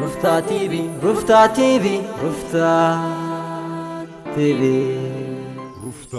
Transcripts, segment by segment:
ሩፍታ ቲቪ፣ ሩፍታ ቲቪ፣ ሩፍታ ቲቪ። ሩፍታ።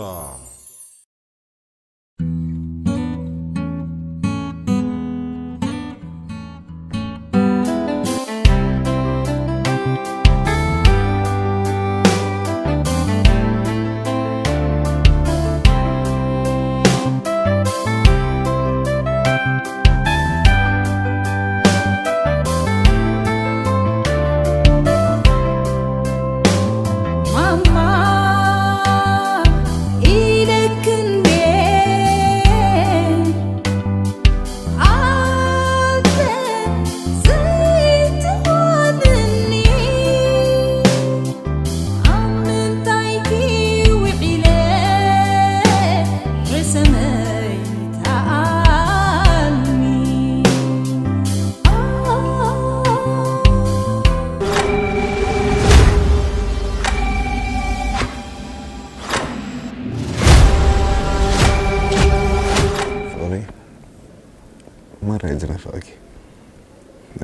ማራ እየ ዝናፍቐኪ።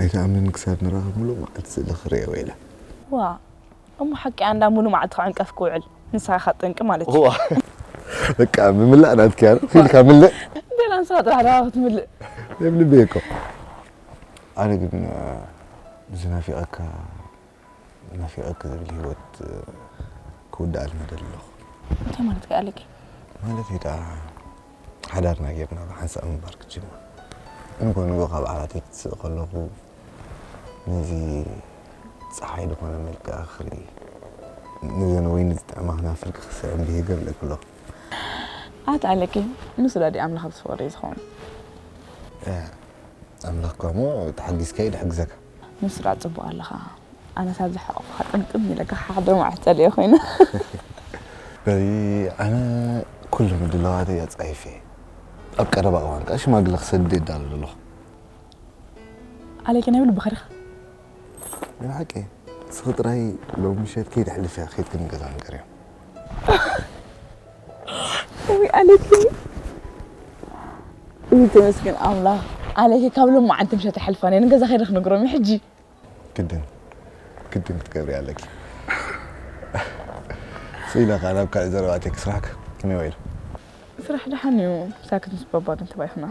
ኣይትኣምንን ክሳብ ንራኸብ ሙሉእ መዓልቲ ስእሊ ክርእዮ ኢለ። ዋ እሞ ሓቂ ኣንዳ ሙሉ መዓልቲ ክዕንቀፍ ክውዕል ንስኻ ኢኻ ጠንቂ ማለት እዩ። ዋ በቃ ምምላእ ናትኪ ኣነ ኢልካ ምልእ። እንዴላ ንስኻ ጥራሕ ዳኻ ክትምልእ። የብልቤ እኮ ኣነ ግን ብዝናፊቐካ ናፊቐኪ ዝብል ሂወት ክውድኣልና ደሊ ኣለኹ። እንታይ ማለት ከ ኣለኪ? ማለተይ ደኣ ሓዳርና ጌርና ብሓንሳእ ምንባር ክጅምር። ንጎ ንጎ ካብ ዓራተይ ክትስእ ከለኹ ነዚ ጸሓይ ዝኾነ መልክዓ ክርኢ፣ ነዘን ወይኒ ዝጥዕማ ክናፍርኪ ክስዕም ብሂገ እብለኪ ኣለኹ። ኣታ ኣለኪ ንሱ ደኣ ድዩ ኣምላኽ ዝፈቐዶ እዩ ዝኸውን? ኣምላኽ እኳ እሞ ተሓጊዝካ እዩ ድሕግዘካ። ንሱ ደኣ ጽቡቕ ኣለኻ። ኣነስ ኣብዚ ሕቑፍኻ ጥምጥም ኢለ ክሓድር መዓስ ጸሊኤ ኮይነ። በሊ ኣነ ኩሉ ምድላዋተይ ኣጻይፈ እየ። ኣብ ቀረባ እዋን ከኣ ሽማግለ ክሰድድ እየ እዳሎ ዘለኹ። ኣለኪ ናይ ብልብኻ ዲኻ? ናይ ብሓቂ ንስኺ ጥራይ ሎሚ ምሸት ከይተሕልፍያ ኬድኪ ንገዛ ንገርዮም። ውይ ኣለኪ ውይ ተመስገን ኣምላኽ ኣለኪ ካብ ሎሚ መዓልቲ ምሸት ኣይሓልፋን እየ ንገዛ ከይደ ክነግሮም እዩ ሕጂ። ግድን ግድን ክትገብርያ ኣለኪ። ስኢላ ከኣ ናብ ካልእ ዘረባ ኣትየኪ ስራሕኪ ከመይ ውዒሉ? ስራሕ ደሓን እዩ። ሳክት ምስ ባባ ግን ተባኢኽና።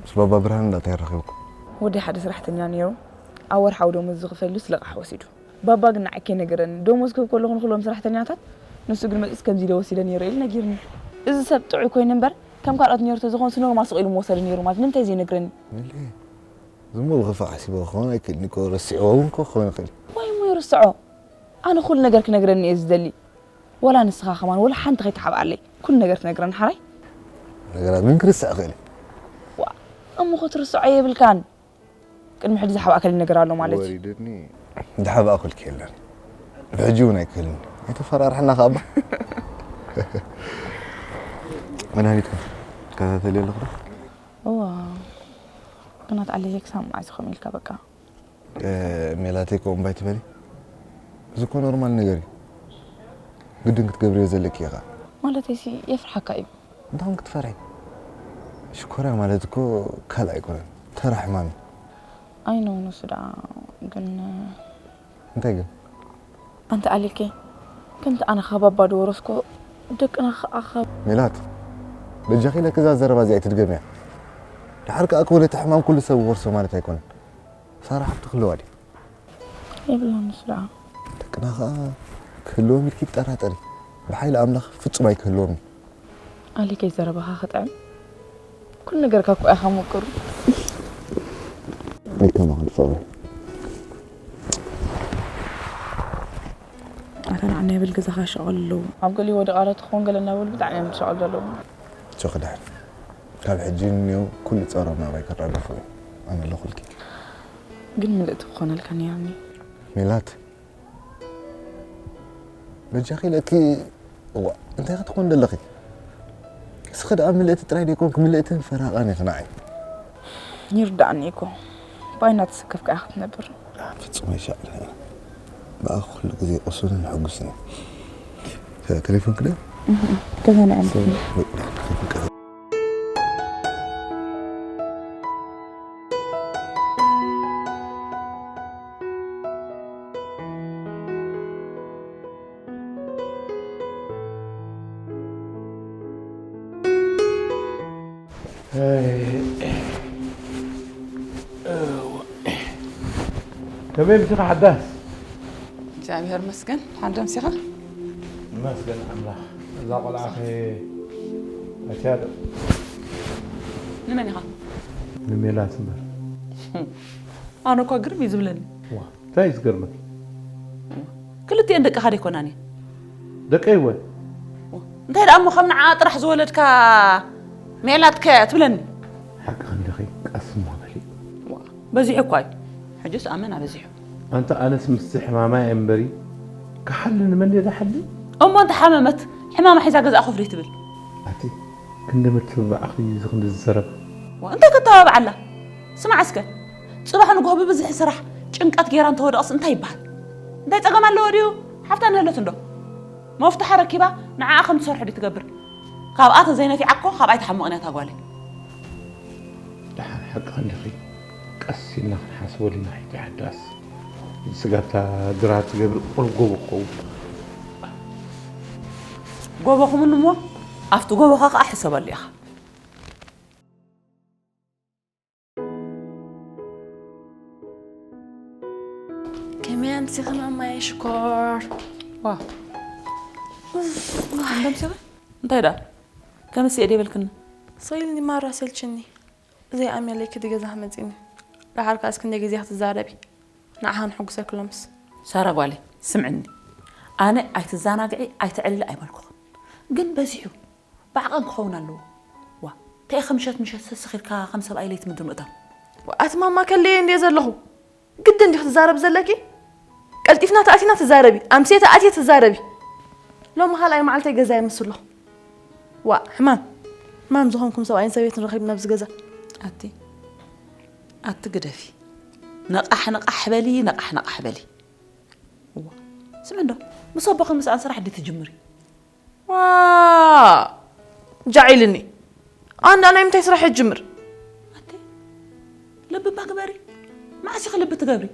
ምስ ባባ ብርሃን እንዳ እንታይ ረኺብኩም? ወደይ ሓደ ሰራሕተኛ ነይሩ። ኣብ ወርሓዊ ደሞዝ ዝኽፈለሉስ ልቓሕ ወሲዱ። ባባ ግን ንዓይ ከይነገረኒ ደሞዝ ክህብ ከለኹ ንኹሎም ሰራሕተኛታት ንሱ ግን መጺኡስ ከምዚ ኢለ ወሲደ ነይረ ኢሉ ነጊሩኒ። እዚ ሰብ ጥዑይ ኮይኑ እምበር ከም ካልኦት ነይሩ ተዝኾንስ ኖርማል ስቕ ኢሉ ምወሰደ ነይሩ ማለት ንምንታይ ዘይነግረኒ? መለየ ዝሞ ብኽፋእ ሓሲበ ክኸውን ኣይክእልን እኮ ረሲዕዎ እውን እኮ ክኸውን ይኽእል እዩ። ዋይ እሞ ይርስዖ። ኣነ ኩሉ ነገር ክነግረኒ እየ ዝደሊ። ወላ ንስኻ ከማን ወላ ሓንቲ ከይትሓብኣለይ ኩሉ ነገር ትነግረኒ ሓራይ። ነገራት ግን ክርስዕ እኽእል እየ። ዋእ እሞ ክትርስዖ የብልካን። ቅድሚ ሕጂ ዝሓብኣካለይ ነገር ኣሎ ማለት እዩ። ወሪዱኒ ዝሓብኣኩልኪ የለን። ብሕጂ እውን ኣይክእልን። ኣይተፈራርሕና ከኣ እባ። መድሃኒትኩም ትከታተልዮ ኣለኹ ዶ? እዋ ግናት ዓለየ ክሳብ መዓስ ኢኹም ኢልካ በቃ። ሜላተይ ከምኡ እምባ ኣይትበሊ። እዚ እኮ ኖርማል ነገር እዩ። ግድን ክትገብርዮ ዘለኪ እዩ ኸኣ። ማለተይሲ የፍርሓካ እዩ። እንታይ ኾን ክትፈርሒ? ሽኮርያ ማለት እኮ ካልእ ኣይኮነን። ተራ ሕማም እዩ። I know ንሱ ደኣ ግን እንታይ ግን? ኣንታ ኣሌኬ ከምቲ ኣነ ካብ ኣባ ዝወረስኮ ደቅና ኸኣ ካብ። ሜላት በጃኺ ኢለኪ እዛ ዘረባ እዚኣ ኣይትድገምያ። ደሓር ከኣ እኮ ነቲ ሕማም ኩሉ ሰብ ይወርሶ ማለት ኣይኮነን። ሳራ ሓብቲ ክህልዋ ድዩ? የብላን ንሱ ደኣ። ደቅና ኸኣ ክህልዎም ኢልኪ ትጠራጠሪ። ብሓይሊ ኣምላኽ ፍጹም ኣይክህልዎም እዩ። ኣሌኬ ዘረባኻ ክጥዕም ኩሉ ነገርካ እኮ ኢኻ ምቁር። ኣይከማኽን ፍቕሪ። ኣታ ንዓና ይብል ገዛኻ ሸቐል ኣለዎ። ኣብ ገሊኡ ወዲ ቃላት ክኾን ገለ እናበሉ ብጣዕሚ እዮም ዝሸቐል ዘለዉ። ቸኺ ድሓን ካብ ሕጂ ንኔው ኩሉ ጸሮም ናባይ ከራግፉ እዮም። ኣነ ኣለኹልኪ። ግን ምልእቲ ክኾነልካ ነይርኒ። ሜላት በጃኺ ኢለኪ እዋ እንታይ ክትኮን ደለኺ እስኺ ደኣ ምልእቲ ጥራይ ደይኮንኪ ምልእትን ፈራቓን ኢኺ ንዓይ ይርዳእኒ እኮ ባይና ተሰከፍካ ኢኻ ትነብር ፍጹም ኣይሻዕልን እየ ብኣኺ ኩሉ ግዜ ቅሱንን ሕጉስን እየ ቴሌፎን ክደ ገዛ ንዕም ከመይ ምሲኻ ሓዳስ? እግዚኣብሔር ይመስገን። ሓንዶ ምሲኻ? ይመስገን ኣምላኽ። እዛ ቆልዓ ኸ ኣትያ ዶ? ንመን ኢኻ? ንሜላት እምበር። ኣነ እኳ ግርም እዩ ዝብለኒ። ዋ፣ እንታይ እዩ ዝገርመኪ? ክልቲኤን ደቅኻ ደይኮናን እየ። ደቀይ እወ። እንታይ ደኣ እሞ ከም ንዓ ጥራሕ ዝወለድካ ሜላት ከ ትብለኒ? ሓቂ ክንድኺ ቀስ እሞ በሊ። ዋ፣ በዚሑ እኳ እዩ። ሕጅስ ኣመና በዚሑ። ኣንታ ኣነስ ምስዚ ሕማማ እየ እምበሪ ክሓሊ ንመን እየ ዝሓሊ? እሞ እንተ ሓመመት ሕማማ ሒዛ ገዛኣ ኮፍ ደይ ትብል? ኣቲ ክንዲ ምትብባዕኺ እዚ ክንዲ ዝዘረብ። ዋ፣ እንታይ ከተባብዓላ? ስማዕ እስከ፣ ጽባሕ ንግሆ ብብዝሒ ስራሕ ጭንቀት ጌራ እንተወደቕስ እንታይ ይበሃል? እንታይ ጸገም ኣለዎ ድዩ? ሓፍታ ንህለት እንዶ መፍትሓ ረኪባ ንዓኣ ከም ትሰርሖ ድዩ ትገብር? ካብኣ ተዘይነፊዓ እኮ ካብኣ ኣይትሓምቕን እያ እታ ጓለይ። ደሓን ሓቂ ክንድኺ ቀስ ኢልና ክንሓስበሉ ኢና። ሕጂ ሓዳስ ስጋብታ ድራር ትገብሪ ቁል ጎቦ ክኸውን። ጎቦ ክምኑ እሞ ኣብቲ ጎቦኻ ከዓ ሕሰበሉ ኢኻ። ከመይ ኣምሲኺ ማማየ ሽኮር? ዋ፣ እንደምሲኺ እንታይ ደኣ ከምስ እየ ደይበልክኒ? ሰይልኒ ማራ ሰልችኒ። ዘይኣምየለይ ክዲ ገዛ መፂኒ። ደሓር ከኣ እስኪ እንደ ግዜ ክትዛረቢ ንዓኻን ሕጉሰ ክሎምስ። ሳራ ጓለይ ስምዕኒ፣ ኣነ ኣይትዘናግዒ ኣይትዕልሊ ኣይበልኩኽን፣ ግን በዚሑ ብዓቐን ክኸውን ኣለዎ። ዋ፣ እንታይ ኢኻ ምሸት ምሸት ሰስኺልካ ከም ሰብኣይ ለይቲ ምድር ምእታው? ኣቲ ማማ ከለየ እንድየ ዘለኹ። ግዲ እንዲኹ ትዛረብ ዘለኪ? ቀልጢፍና ተኣቲና ትዛረቢ፣ ኣምስየ ተኣትየ ትዛረቢ። ሎሚ ካልኣይ መዓልተይ ገዛ ይምስሎ። ዋ፣ ሕማም ሕማም ዝኾንኩም ሰብኣይን ሰበይትን ረኺብና ኣብዚ ገዛ። ኣቲ ኣቲ ግደፊ፣ ነቓሕ ነቓሕ በሊ፣ ነቓሕ ነቓሕ በሊ። እዋ፣ ስምዒ እንዶ ምስ ኣቦኺ ምስኣን ስራሕ ድዩ ትጅምሪ? ዋ፣ ጃዒልኒ ኣንዳ ናይ ምንታይ ስራሕ እጅምር? ኣቲ ልቢ እባ ግበሪ። መዓስ ኢኺ ልቢ ትገብሪ?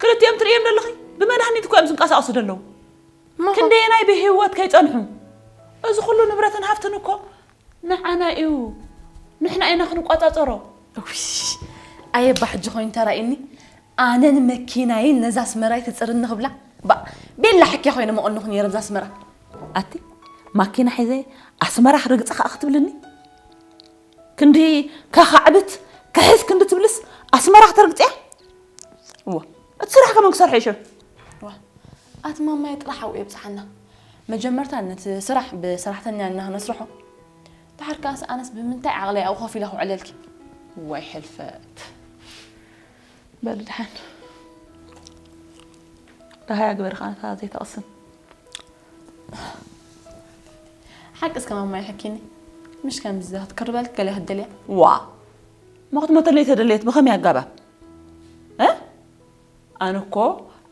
ክልቲኦም ትርእዮም ዘለኺ ብመድሃኒት እኮ እዮም ዝንቀሳቐሱ ዘለዉ። ማኻ ክንደየናይ ብህይወት ከይጸንሑ? እዚ ኩሉ ንብረትን ሃፍትን እኮ ንዓና እዩ። ንሕና ኢና ክንቆጻጸሮ። ውይ፣ ኣየ ባ ሕጂ ኮይኑ ተራእዩኒ። ኣነን መኪናይን ነዛ ኣስመራይ ትጽርኒ ክብላ። ባ ቤላ ሕኪያ ኮይነ መቐንኹ ነይረ ብዛ ኣስመራ። ኣቲ ማኪና ሒዘ ኣስመራ ክርግጽ ከኣ ክትብልኒ? ክንዲ ከኻዕብት ክሕዝ ክንዲ ትብልስ ኣስመራ ክተርግጽያ? እዋ፣ እቲ ስራሕ ከመን ክሰርሐ ይሽር? ዋ፣ ኣቲ ማማየ ጥራሕ ኣብኡ የብጽሓና። መጀመርታ ነቲ ስራሕ ብሰራሕተኛ እና ክነስርሖ። ድሓር ከኣስ ኣነስ ብምንታይ ዓቕለይ ኣብኡ ኮፍ ኢለ ክውዕለልኪ? ዋይ ሕልፈት። በል ድሓን። ደሃያ ግበሪ ከኣ ነታ ዘይተቕስን። ሓቂ እስከ ማማየ ሕኪኒ። ምሽ ከምዚ ክትክርበልክ ገለ ክትደልያ? ዋ፣ እሞ ክትሞተለይ ተደለየት ብኸመይ ኣጋባብ? እ? ኣነ እኮ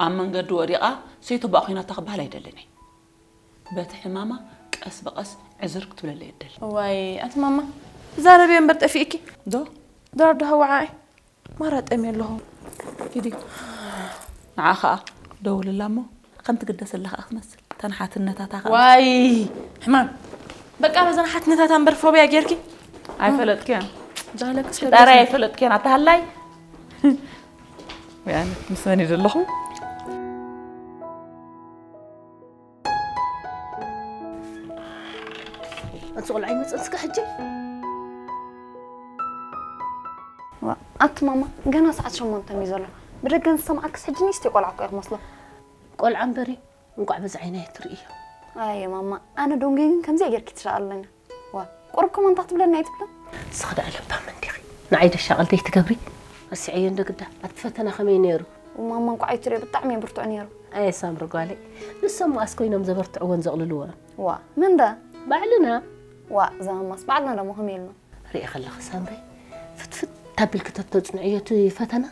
ኣብ መንገዲ ወዲቓ ሰይተባኣ ኮይናታ ክበሃል ኣይደልን እየ። በቲ ሕማማ ቀስ ብቐስ ዕዝር ክትብለለይ እደሊ። ዋይ ኣቲ ማማ፣ ትዛረብዮ እምበር ጠፊእኪ። ዶ? ድራር ዶ ሃዋዓይ? ማራ ጠምየ ኣለኹ። ሂዲ። ንዓ ኸኣ ደውልላ እሞ ከም ትግደሰላ ኸኣ ክትመስል። እተን ሓትነታታ ኸኣ። ዋይ ሕማም። በቃ በዘን ሓትነታታ እምበር ፎብያ ጌርኪ። ኣይፈለጥክያን። ጃለክስ ጣራ ኣይፈለጥክያን ኣታ ሃላይ። ወይ ኣነ ምስ መን እየ ዘለኹ? ኣንቲ ቆልዓ ይመፅእ እስከ ሕጂ። ዋ፣ ኣቲ ማማ፣ ገና ሰዓት ሸሞንተ እዩ ዘሎ። ብደገ ንዝሰምዓክስ ሕጂ ንእሽተይ ቆልዓ እኮ እየ ክመስሎ። ቆልዓ እምበሪ፣ እንቋዕ በዚ ዓይና እየ ትርእዮ። ኣየ ማማ፣ ኣነ ዶንጌ ግን ከምዚኣ ጌርኪ ትሸቐለኒ። ዋ፣ ቁሩብ ከማን እንታይ ትብለኒ ኣይትብልን? ንስኺ ደኣ ለባም እንዲኺ። ንዓይ ዶ ሻቐል ዘይትገብሪ? ረሲዐዮ እንዶ ግዳ፣ ኣብቲ ፈተና ከመይ ነይሩ? ማማ እንቋዕ ኣይትርእዮ፣ ብጣዕሚ እዩ ብርቱዕ ነይሩ። ኣየ ሳምሪ ጓለይ፣ ንሶም መኣስ ኮይኖም ዘበርትዕዎን ዘቕልልዎን? ዋ፣ መን ደኣ? ባዕልና። ዋ፣ እዛ ማማስ ባዕልና ደሞ ከመይ ኢልና? ርእኺ ኣለኺ ሳምሪ፣ ፍትፍት ኣቢልኪ ተተጽንዕዮ እቲ ፈተና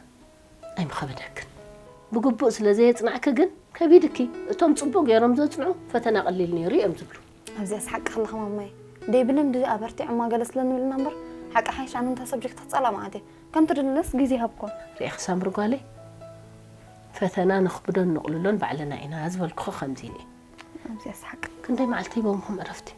ኣይምኸበደክን። ብግቡእ ስለ ዘየጽናዕኪ ግን ከቢድኪ። እቶም ጽቡቕ ገይሮም ዘጽንዑ ፈተና ቀሊል ነይሩ እዮም ዝብሉ። ኣብዚኣስ ሓቅኺ ኣለኺ ማማየ። ደይ ብልምዲ ኣበርቲዖማ ገለ ስለ ንብል ኢና እምበር፣ ሓቂ ሓይሽ ኣነ ነታ ሰብጀክት ክጸልኣ መዓት እየ። ከም ትደልለስ ግዜ ይሃብኩም። ርእኺ ሳምሪ ጓለይ፣ ፈተና ነኽብዶን ነቕልሎን ባዕልና ኢና ዝበልኩኺ ከምዚ እየ። ኣብዚኣስ ሓቂ። ክንደይ መዓልቲ ሂቦምኹም ዕረፍቲ?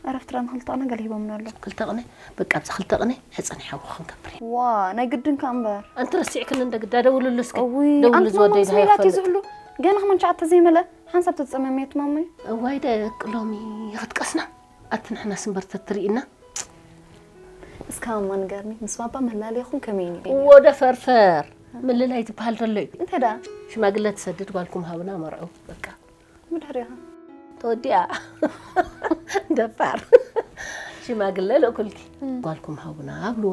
ዕረፍቲ ደኣ ንክልተ ቅነ ገለ ሂቦምና ኣሎ። ክልተ ቅነ? በቃ ኣብዚ ክልተ ቅነ ሕፀን ሓዊ ክንገብር ኢና። ዋ ናይ ግድን ከ እምበር። ኣንቲ ረሲዕክኒ እንደ ግዳ ደውልሉ እስከ። እውይ ደውሉ ኣንቲ ዝወደይ ማማ ምስ ድሃይ ሜላት እዩ ክፈልጥ። ዝህሉ። ገና ከማን ትሽዓተ ዘይመልአ ሓንሳብ ተትፀመምየት ማማይ። እዋይ ደቂ ሎሚ ክትቀስና። ኣቲ ንሕናስ እምበር ተትርኢና። እስካ ማማ ንገርኒ ምስ ባባ መላለይኹም ከመይ እዩ? ወደ ፈርፈር ምልላይ ዝበሃል ዘሎ እዩ። እንታይ ደኣ? ሽማግለ ትሰድድ ጓልኩም ሃቡና መርዑ በቃ። ብድሕሪኻ ተወዲኣ። ደፋር። ሽማግለ ልእኩልኪ። ጓልኩም ሃቡና ኣብልዎ።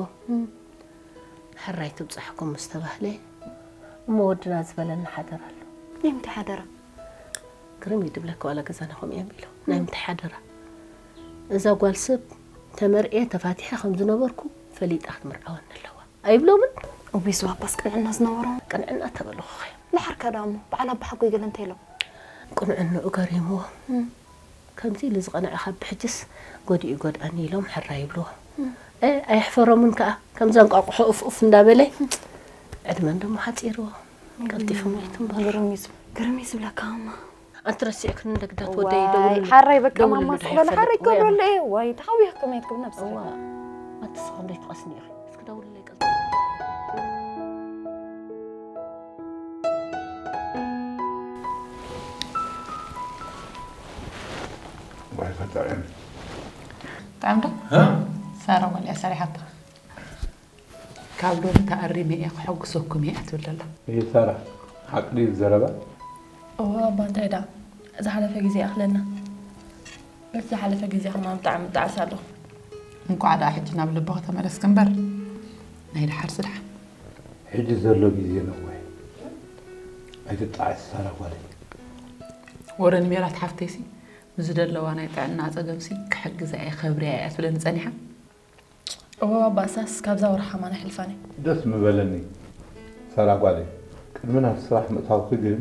ሕራይ ትብጻሕኩም ምስ ተባህለ እሞ ወድና ዝበለና ሓደራ ኣሎ። ናይ ምንታይ ሓደራ? ግርም እዩ ድብለካ ዋላ ገዛና ከምኡ እዮም ኢሉ። ናይ ምንታይ ሓደራ? እዛ ጓል ሰብ ተመርዕየ ተፋቲሐ ከም ዝነበርኩ ፈሊጣ ክትምርዓወኒ ኣለዋ። ኣይብሎምን? እቤስ ባባስ ቅንዕና ዝነበሮ? ቅንዕና ተበልኹ ኸ። ንሓርካ ደኣ እሞ በዓል ኣባ ሓጎይ ገለ እንታይ ኢሎም? ቅንዕንኡ ገሪምዎ። ከምዚ ኢሉ ዝቐንዐ ካብ ብሕጅስ ጎዲኡ ይጎድኣኒ ኢሎም ሕራይ ይብልዎ። እ፣ ኣየሕፈሮምን ከኣ ከምዛ እንቋቑሖ ኡፍ ኡፍ እንዳበለ ዕድመን ደሞ ሓጺርዎ። ቀልጢፉ ሞይቱ እምበር። ግርም እዩ ዝብ-፣ ግርም እዩ ዝብለካ ማማ። ኣንቲ ረሲዕክኒ እንደ ግዳ ትወደይ ዋይ፣ ደውልሉ። ሓራይ በቃ ደውልሉ ማማ ድሕሪ ስለ ሓራይ ፈለጥ። ወይ ክገብረሉ እየ። ወይ ተሓዊኽኩም እየ ትክብሉ ነብስኺ። እዋ፣ ኣንቲ ስኻ እንደ ኣይትቐስኒ ኢኺ። እስኪ ደውልለይ ቀልጢፉ። ዋይ ፈጣሪ። ጥዕምዶ? እ? ሳራ ጓል እያ ሰሪሓታ። ካብ ሎሚ ተኣሪመ እየ ክሐጉሰኩም እየ ትብል ዘላ። እይ ሳራ፣ ሓቂ ድዩ ዘረባ? እወ ኣባ፣ እንታይ ደኣ፣ ዝሓለፈ ግዜ ይኣኽለና። በቲ ዝሓለፈ ግዜ ከማን ብጣዕሚ እጣዕስ ኣለኹ። እንቋዕ ደኣ ሕጂ ናብ ልብኺ ተመለስኪ እምበር፣ ናይ ደሓርሲ ደሓን። ሕጂ ዘሎ ግዜ ነዊሕ። ኣይትጣዓሲ ሳራ ጓለይ። ወረ ንሜላት ሓፍተይሲ፣ ንዝደለዋ ናይ ጥዕና ጸገምሲ ክሕግዛ እየ፣ ከብርያ እየ ትብለኒ ጸኒሓ። እወ ኣባ፣ እሳስ ካብዛ ወርሒ ከማን ኣይሕልፋን እየ። ደስ ምበለኒ ሳራ ጓለይ። ቅድሚ ናብ ስራሕ ምእታውኪ ግን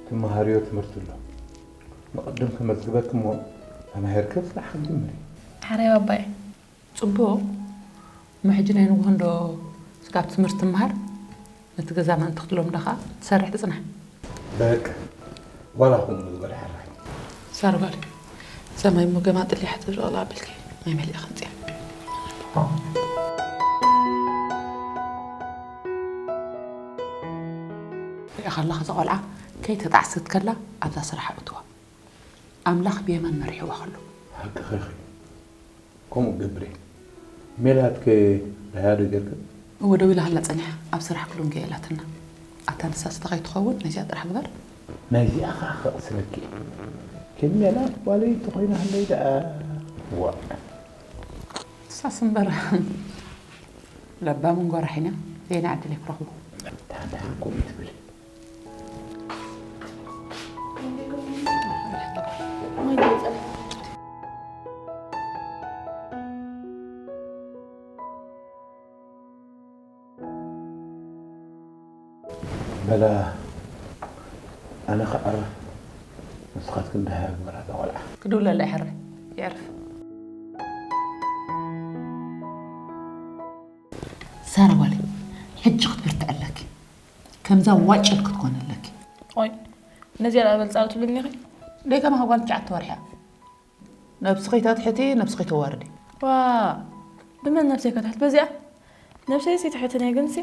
ትመሃርዮ ትምህርቲ ኣሎ። ንቕድም ከመዝግበኪ እሞ ተማሂርኪ ስራሕ ክትጅምሪ። ሓራይ ኣባይ። ጽቡቕ። እሞ ሕጂ ናይ ንግሆ እንዶ ስጋብ ትምህርቲ ትመሃር፣ ነቲ ገዛ ምእንቲ ክትለምዶ ከኣ ትሰርሕ ትጽናሕ። በቃ፣ ዋላ ከምኡ ንግበር ሕራይ። ሳርባል፣ ሰማይ እሞ ገማጥል ይሓጽብ ዝቐላ ኣቢልኪ ማይ መሊኣ ከምጽያ። ሪእኻ ኣለኻ፣ እዛ ቆልዓ ከይተጣዕሰት ከላ ኣብዛ ስራሕ ኣእትዋ። ኣምላኽ ብየማን መሪሕዋ ከሎ። ሓቅኺ ኢኺ። ከምኡ ገብሬ። ሜላትከ ደሃያ ዶ ጌርካ? እወ፣ ደዊላ ሃላ ጸኒሓ፣ ኣብ ስራሕ ክሉንገ ኢላትና። ኣታ ንሳስ ተኸይትኸውን፣ ነዚኣ ጥራሕ ግበር። ናይዚኣ ኸዓ ከቕስነኪ። ኬን ሜላት ጓለይ እንተኾይና ሃለይ ደኣ። ዋእ። ንሳስ እምበር ለባምን ጎራሒን እያ። ዘይና ዕድል እየ ክረኽቦ። ደሓን ደሓን ከምኡ ትብል። በላ ኣነ ክዕርፍ፣ ንስኻትክን ደሃያ ግበራ እዛ ቆልዓ። ክድውለላ ይሕረ፣ ይዕርፍ። ሳራ ጓለይ፣ ሕጂ ክትብርትዒ ኣለኪ። ከምዛ ዋጭል ክትኮኒ ኣለኪ። ኦይ፣ ነዚኣ ደኣ በልጻ ትብልኒ ኢኺ? ደይ ከማኻ ጓል ትሽዓተ ወርሒ እያ። ነብስኺ ተትሕቲ፣ ነብስኺ ተዋርዲ። ዋ፣ ብመን ነብሰይ ከትሕት በዚኣ? ነብሰይሲ ትሕትን እየ ግንሲ፣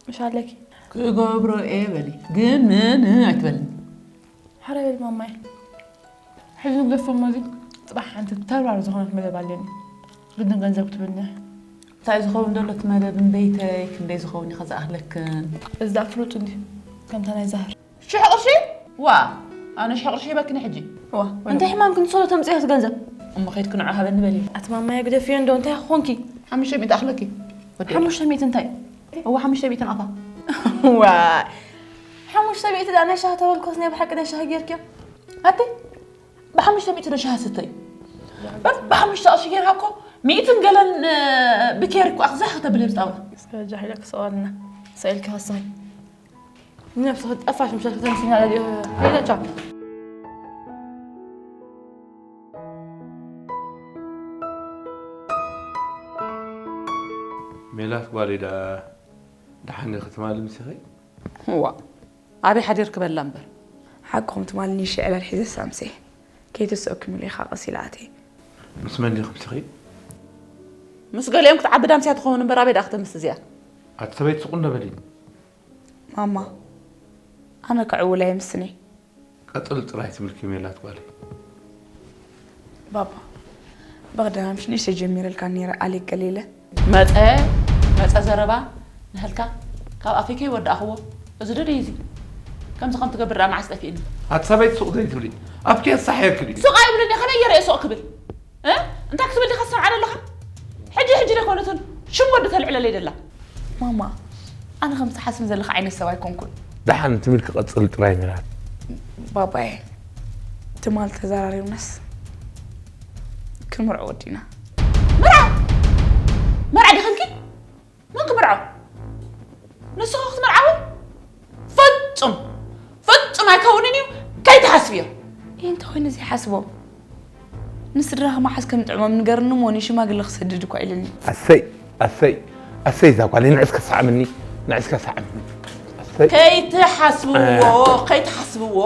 ምሽ ኣለኪ። ክገብሮ እየ በሊ፣ ግን ምን ኣይትበልኒ። ሓራይ በሊ ማማይ። ሕጂ ንግደፎ እሞ እዚ ጽባሕ ሓንቲ ተርባር ዝኾነት መደብ ኣለኒ። ግድን ገንዘብ ክትብልኒ። እንታይ ዝኸውን ዘሎ እቲ መደብ እምበይተይ፣ ክንደይ ዝኸውን ኢኻ ዝኣኽለክን? እዚ ደኣ ፍሉጥ እንድዩ፣ ከምታ ናይ ዛህር። ሽሕ ቅርሺ? ዋ፣ ኣነ ሽሕ ቅርሺ ሂበክኒ ሕጂ። ዋ፣ እንታይ ሕማም ክንጽሎ ተምጽእዮ እቲ ገንዘብ? እሞ ኸይድኪ ንዑ ሃበኒ በሊ። ኣቲ ማማየ ግደፍዮ እንዶ፣ እንታይ ኮንኪ? ሓሙሽተ ሚእቲ ኣኽለኪ። ወዲ ሓሙሽተ ሚእቲ እንታይ? እዋ፣ ሓሙሽተ ሚእቲ ናታ። ዋ፣ ሓሙሽተ ሚእቲ ደኣ ናይ ሻሂ ተበልኮስ ናይ ብሓቂ ናይ ሻሂ ጌርክዮ? ኣቲ፣ ብሓሙሽተ ሚእቲ ዶ ሻሂ ስተዩ? በር ብሓሙሽተ ቅርሺ ጌርካ እኮ ሚእትን ገለን፣ እ፣ ብኬር እኮ ኣኽዛሕ ከተብል ህብ ጣውላ። እስከ ጃሂለ ክሰዋልና። ሰኢልኪ ከስም። ንነብስኺ ጠፋሽ ምሸት ከተምስኛ ለልዮ። ሄደ ቻው። ሜላት ጓለይ ደኣ ደሓን ኢኺ ትማሊ ምሲኺ? እዋ፣ ኣበይ ሓዲርኪ በላ እምበር። ሓቅኹም ትማሊ ንእሽተይ ዕላል ሒዘ ሳምሰ። ከይትስእኪ ሙሉ ኢኻ ቀስ ኢለ ኣትየ። ምስ መን ዲኹም ስኺ? ምስ ገሊኦም ክትዓቢ ዳምስያ ትኸውን እምበር ኣበይ ደኣ ክተምስ እዚኣ? ኣቲ ሰበይቲ ስቕ እንዶ በሊ። ማማ፣ ኣነ ክዕውል ኣይምስን እየ። ቀጽል ጥራይ ትብልኪ ሜላት ጓለይ። ባባ፣ በቐደም ኣምሽ ንእሽተይ ጀሚረልካ ነይረ ኣሌክ ገለ ኢለ። መጸ መጸ ዘረባ ንህልካ ካብ ኣፈይ ከይወዳእኽዎ። እዚ ዶ ደይ እዚ ከምዚ ከም ትገብር ደኣ መዓስ ጠፊእኒ። ኣቲ ሰበይቲ ሱቕ ዘይትብሊ ኣብኪ የሳሕየኪ ድዩ? ሱቕ ኣይብልን እየ ከመይ ገይረ እየ ሱቕ ክብል እ እንታይ ክትብል ዲኻ ትሰምዓ ዘለኻ? ሕጂ ሕጂ ደይኮነትን ሽም ወዲ ተልዕለለይ ደላ። ማማ ኣነ ከም ትሓስብ ዘለኻ ዓይነት ሰብ ኣይኮንኩን። ደሓን ትብል ክቐጽል ጥራይ ሚራት። ባባየ ትማል ተዘራሪብናስ ክንምርዖ ወዲና። መርዓ መርዓ ዲኽልኪ? መን ክምርዖ? ንስኺ ክትምርዓዊ? ፍጹም ፍጹም ኣይከውንን እዩ። ከይትሓስብዮ። ይህ እንተኾይኑ ዘይሓስቦ ንስድራኻ መሓዝ ከም ጥዕሞም ንገርኒ እሞ ንሽማግለ ክሰድድ እኳ ኢልኒ። ኣሰይ ኣሰይ ኣሰይ እዛ ጓለይ ንዕስከ ሰዓምኒ ንዕስከ ሰዓምኒ ኣሰይ ከይትሓስብዎ ከይትሓስብዎ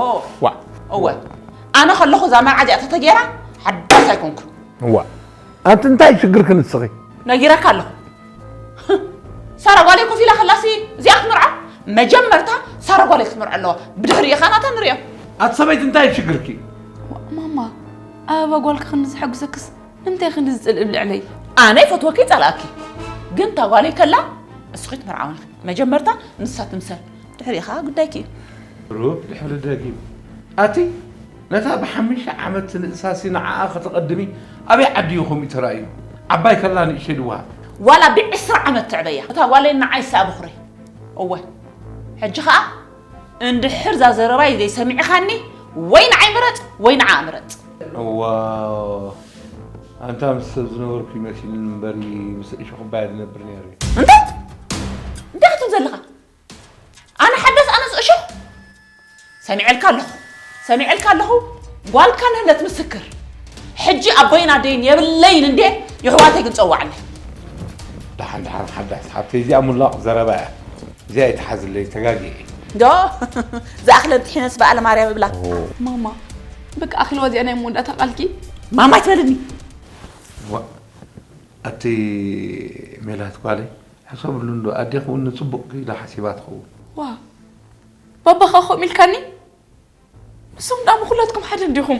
ዋ እወ ኣነ ከለኹ እዛ መርዓ እዚኣ ተተጌራ ሓዳስ ኣይኮንኩ ዋ ኣንቲ እንታይ ሽግርኪ ንስኺ ነጊረካ ኣለኹ ሳራ ጓለይ ኮፍ ኢላ ከላሲ እዚኣ ክትምርዓ መጀመርታ ሳራ ጓለይ ክትምርዖ ኣለዋ ብድሕሪ ኢኻ ናታ ንሪኦ ኣቲ ሰበይቲ እንታይ እዩ ሽግርኪ ማማ ኣበባ ጓልካ ክንዲ ዘሐጉሰክስ ንምንታይ ክንዲ ዝጽልእ ብልዕለይ ኣነ ይፈትወኪ ይጸልኣኪ ግን እታ ጓለይ ከላ እስኺ ትምርዓውኒ መጀመርታ ንሳ ትምሰል ድሕሪ ኢኻ ጉዳይኪ እዩ ሩብ ድሕሪ ደጊም ኣቲ ነታ ብሓሙሽተ ዓመት ትንእሳሲ ንዓኣ ከተቐድሚ ኣበይ ዓዲ እዩ ከምኡ ተራእዩ? ዓባይ ከላ ንእሽተይ ድዋ? ዋላ ብዕስራ ዓመት ትዕበያ እታ ጓለይ ንዓይ ሰኣ ብኹረይ። እወ ሕጂ ኸኣ እንድሕር እዛ ዘረባይ ዘይሰሚዕኻኒ ወይ ንዓይ ምረጽ ወይ ንዓኣ ምረጽ። እዋ ኣንታ ምስ ሰብ ዝነበርኩ ይመሲልኒ እምበሪ ምስ እሾኽ ባየ ዝነብር ነይሩ እዩ። እንታይ እንታይ ክትብል ዘለኻ? ኣነ ሓዳስ ኣነስ እሾኽ ሰሚዐልካ ኣለኹ ሰሚዐልካ ኣለኹ ጓልካ ንህለት ምስክር ሕጂ ኣቦይን ኣደይን የብለይን እንዴ የሕዋተይ ግን ጸዋዕለይ ደሓን ደሓን ሓዳስ ሓብተይ እዚኣ ሙላቕ ዘረባ እያ እዚኣ ይትሓዝለይ ተጋጊ እየ ዶ ዝኣኽለን ጥሒነስ በኣለ ማርያም እብላ ማማ በቃ ኣኽልዋ እዚኣ ናይ መወዳእታ ቃልኪ ማማ ኣይትበልኒ ኣቲ ሜላት ጓለይ ሕሰብሉ እንዶ ኣዴኺ እውን ንፅቡቕ ኢላ ሓሲባ ትኸውን። ዋእ ባባኻ ከምኡ ኢልካኒ? ንሶም ደኣ ኩላትኩም ሓደ እንዲኹም።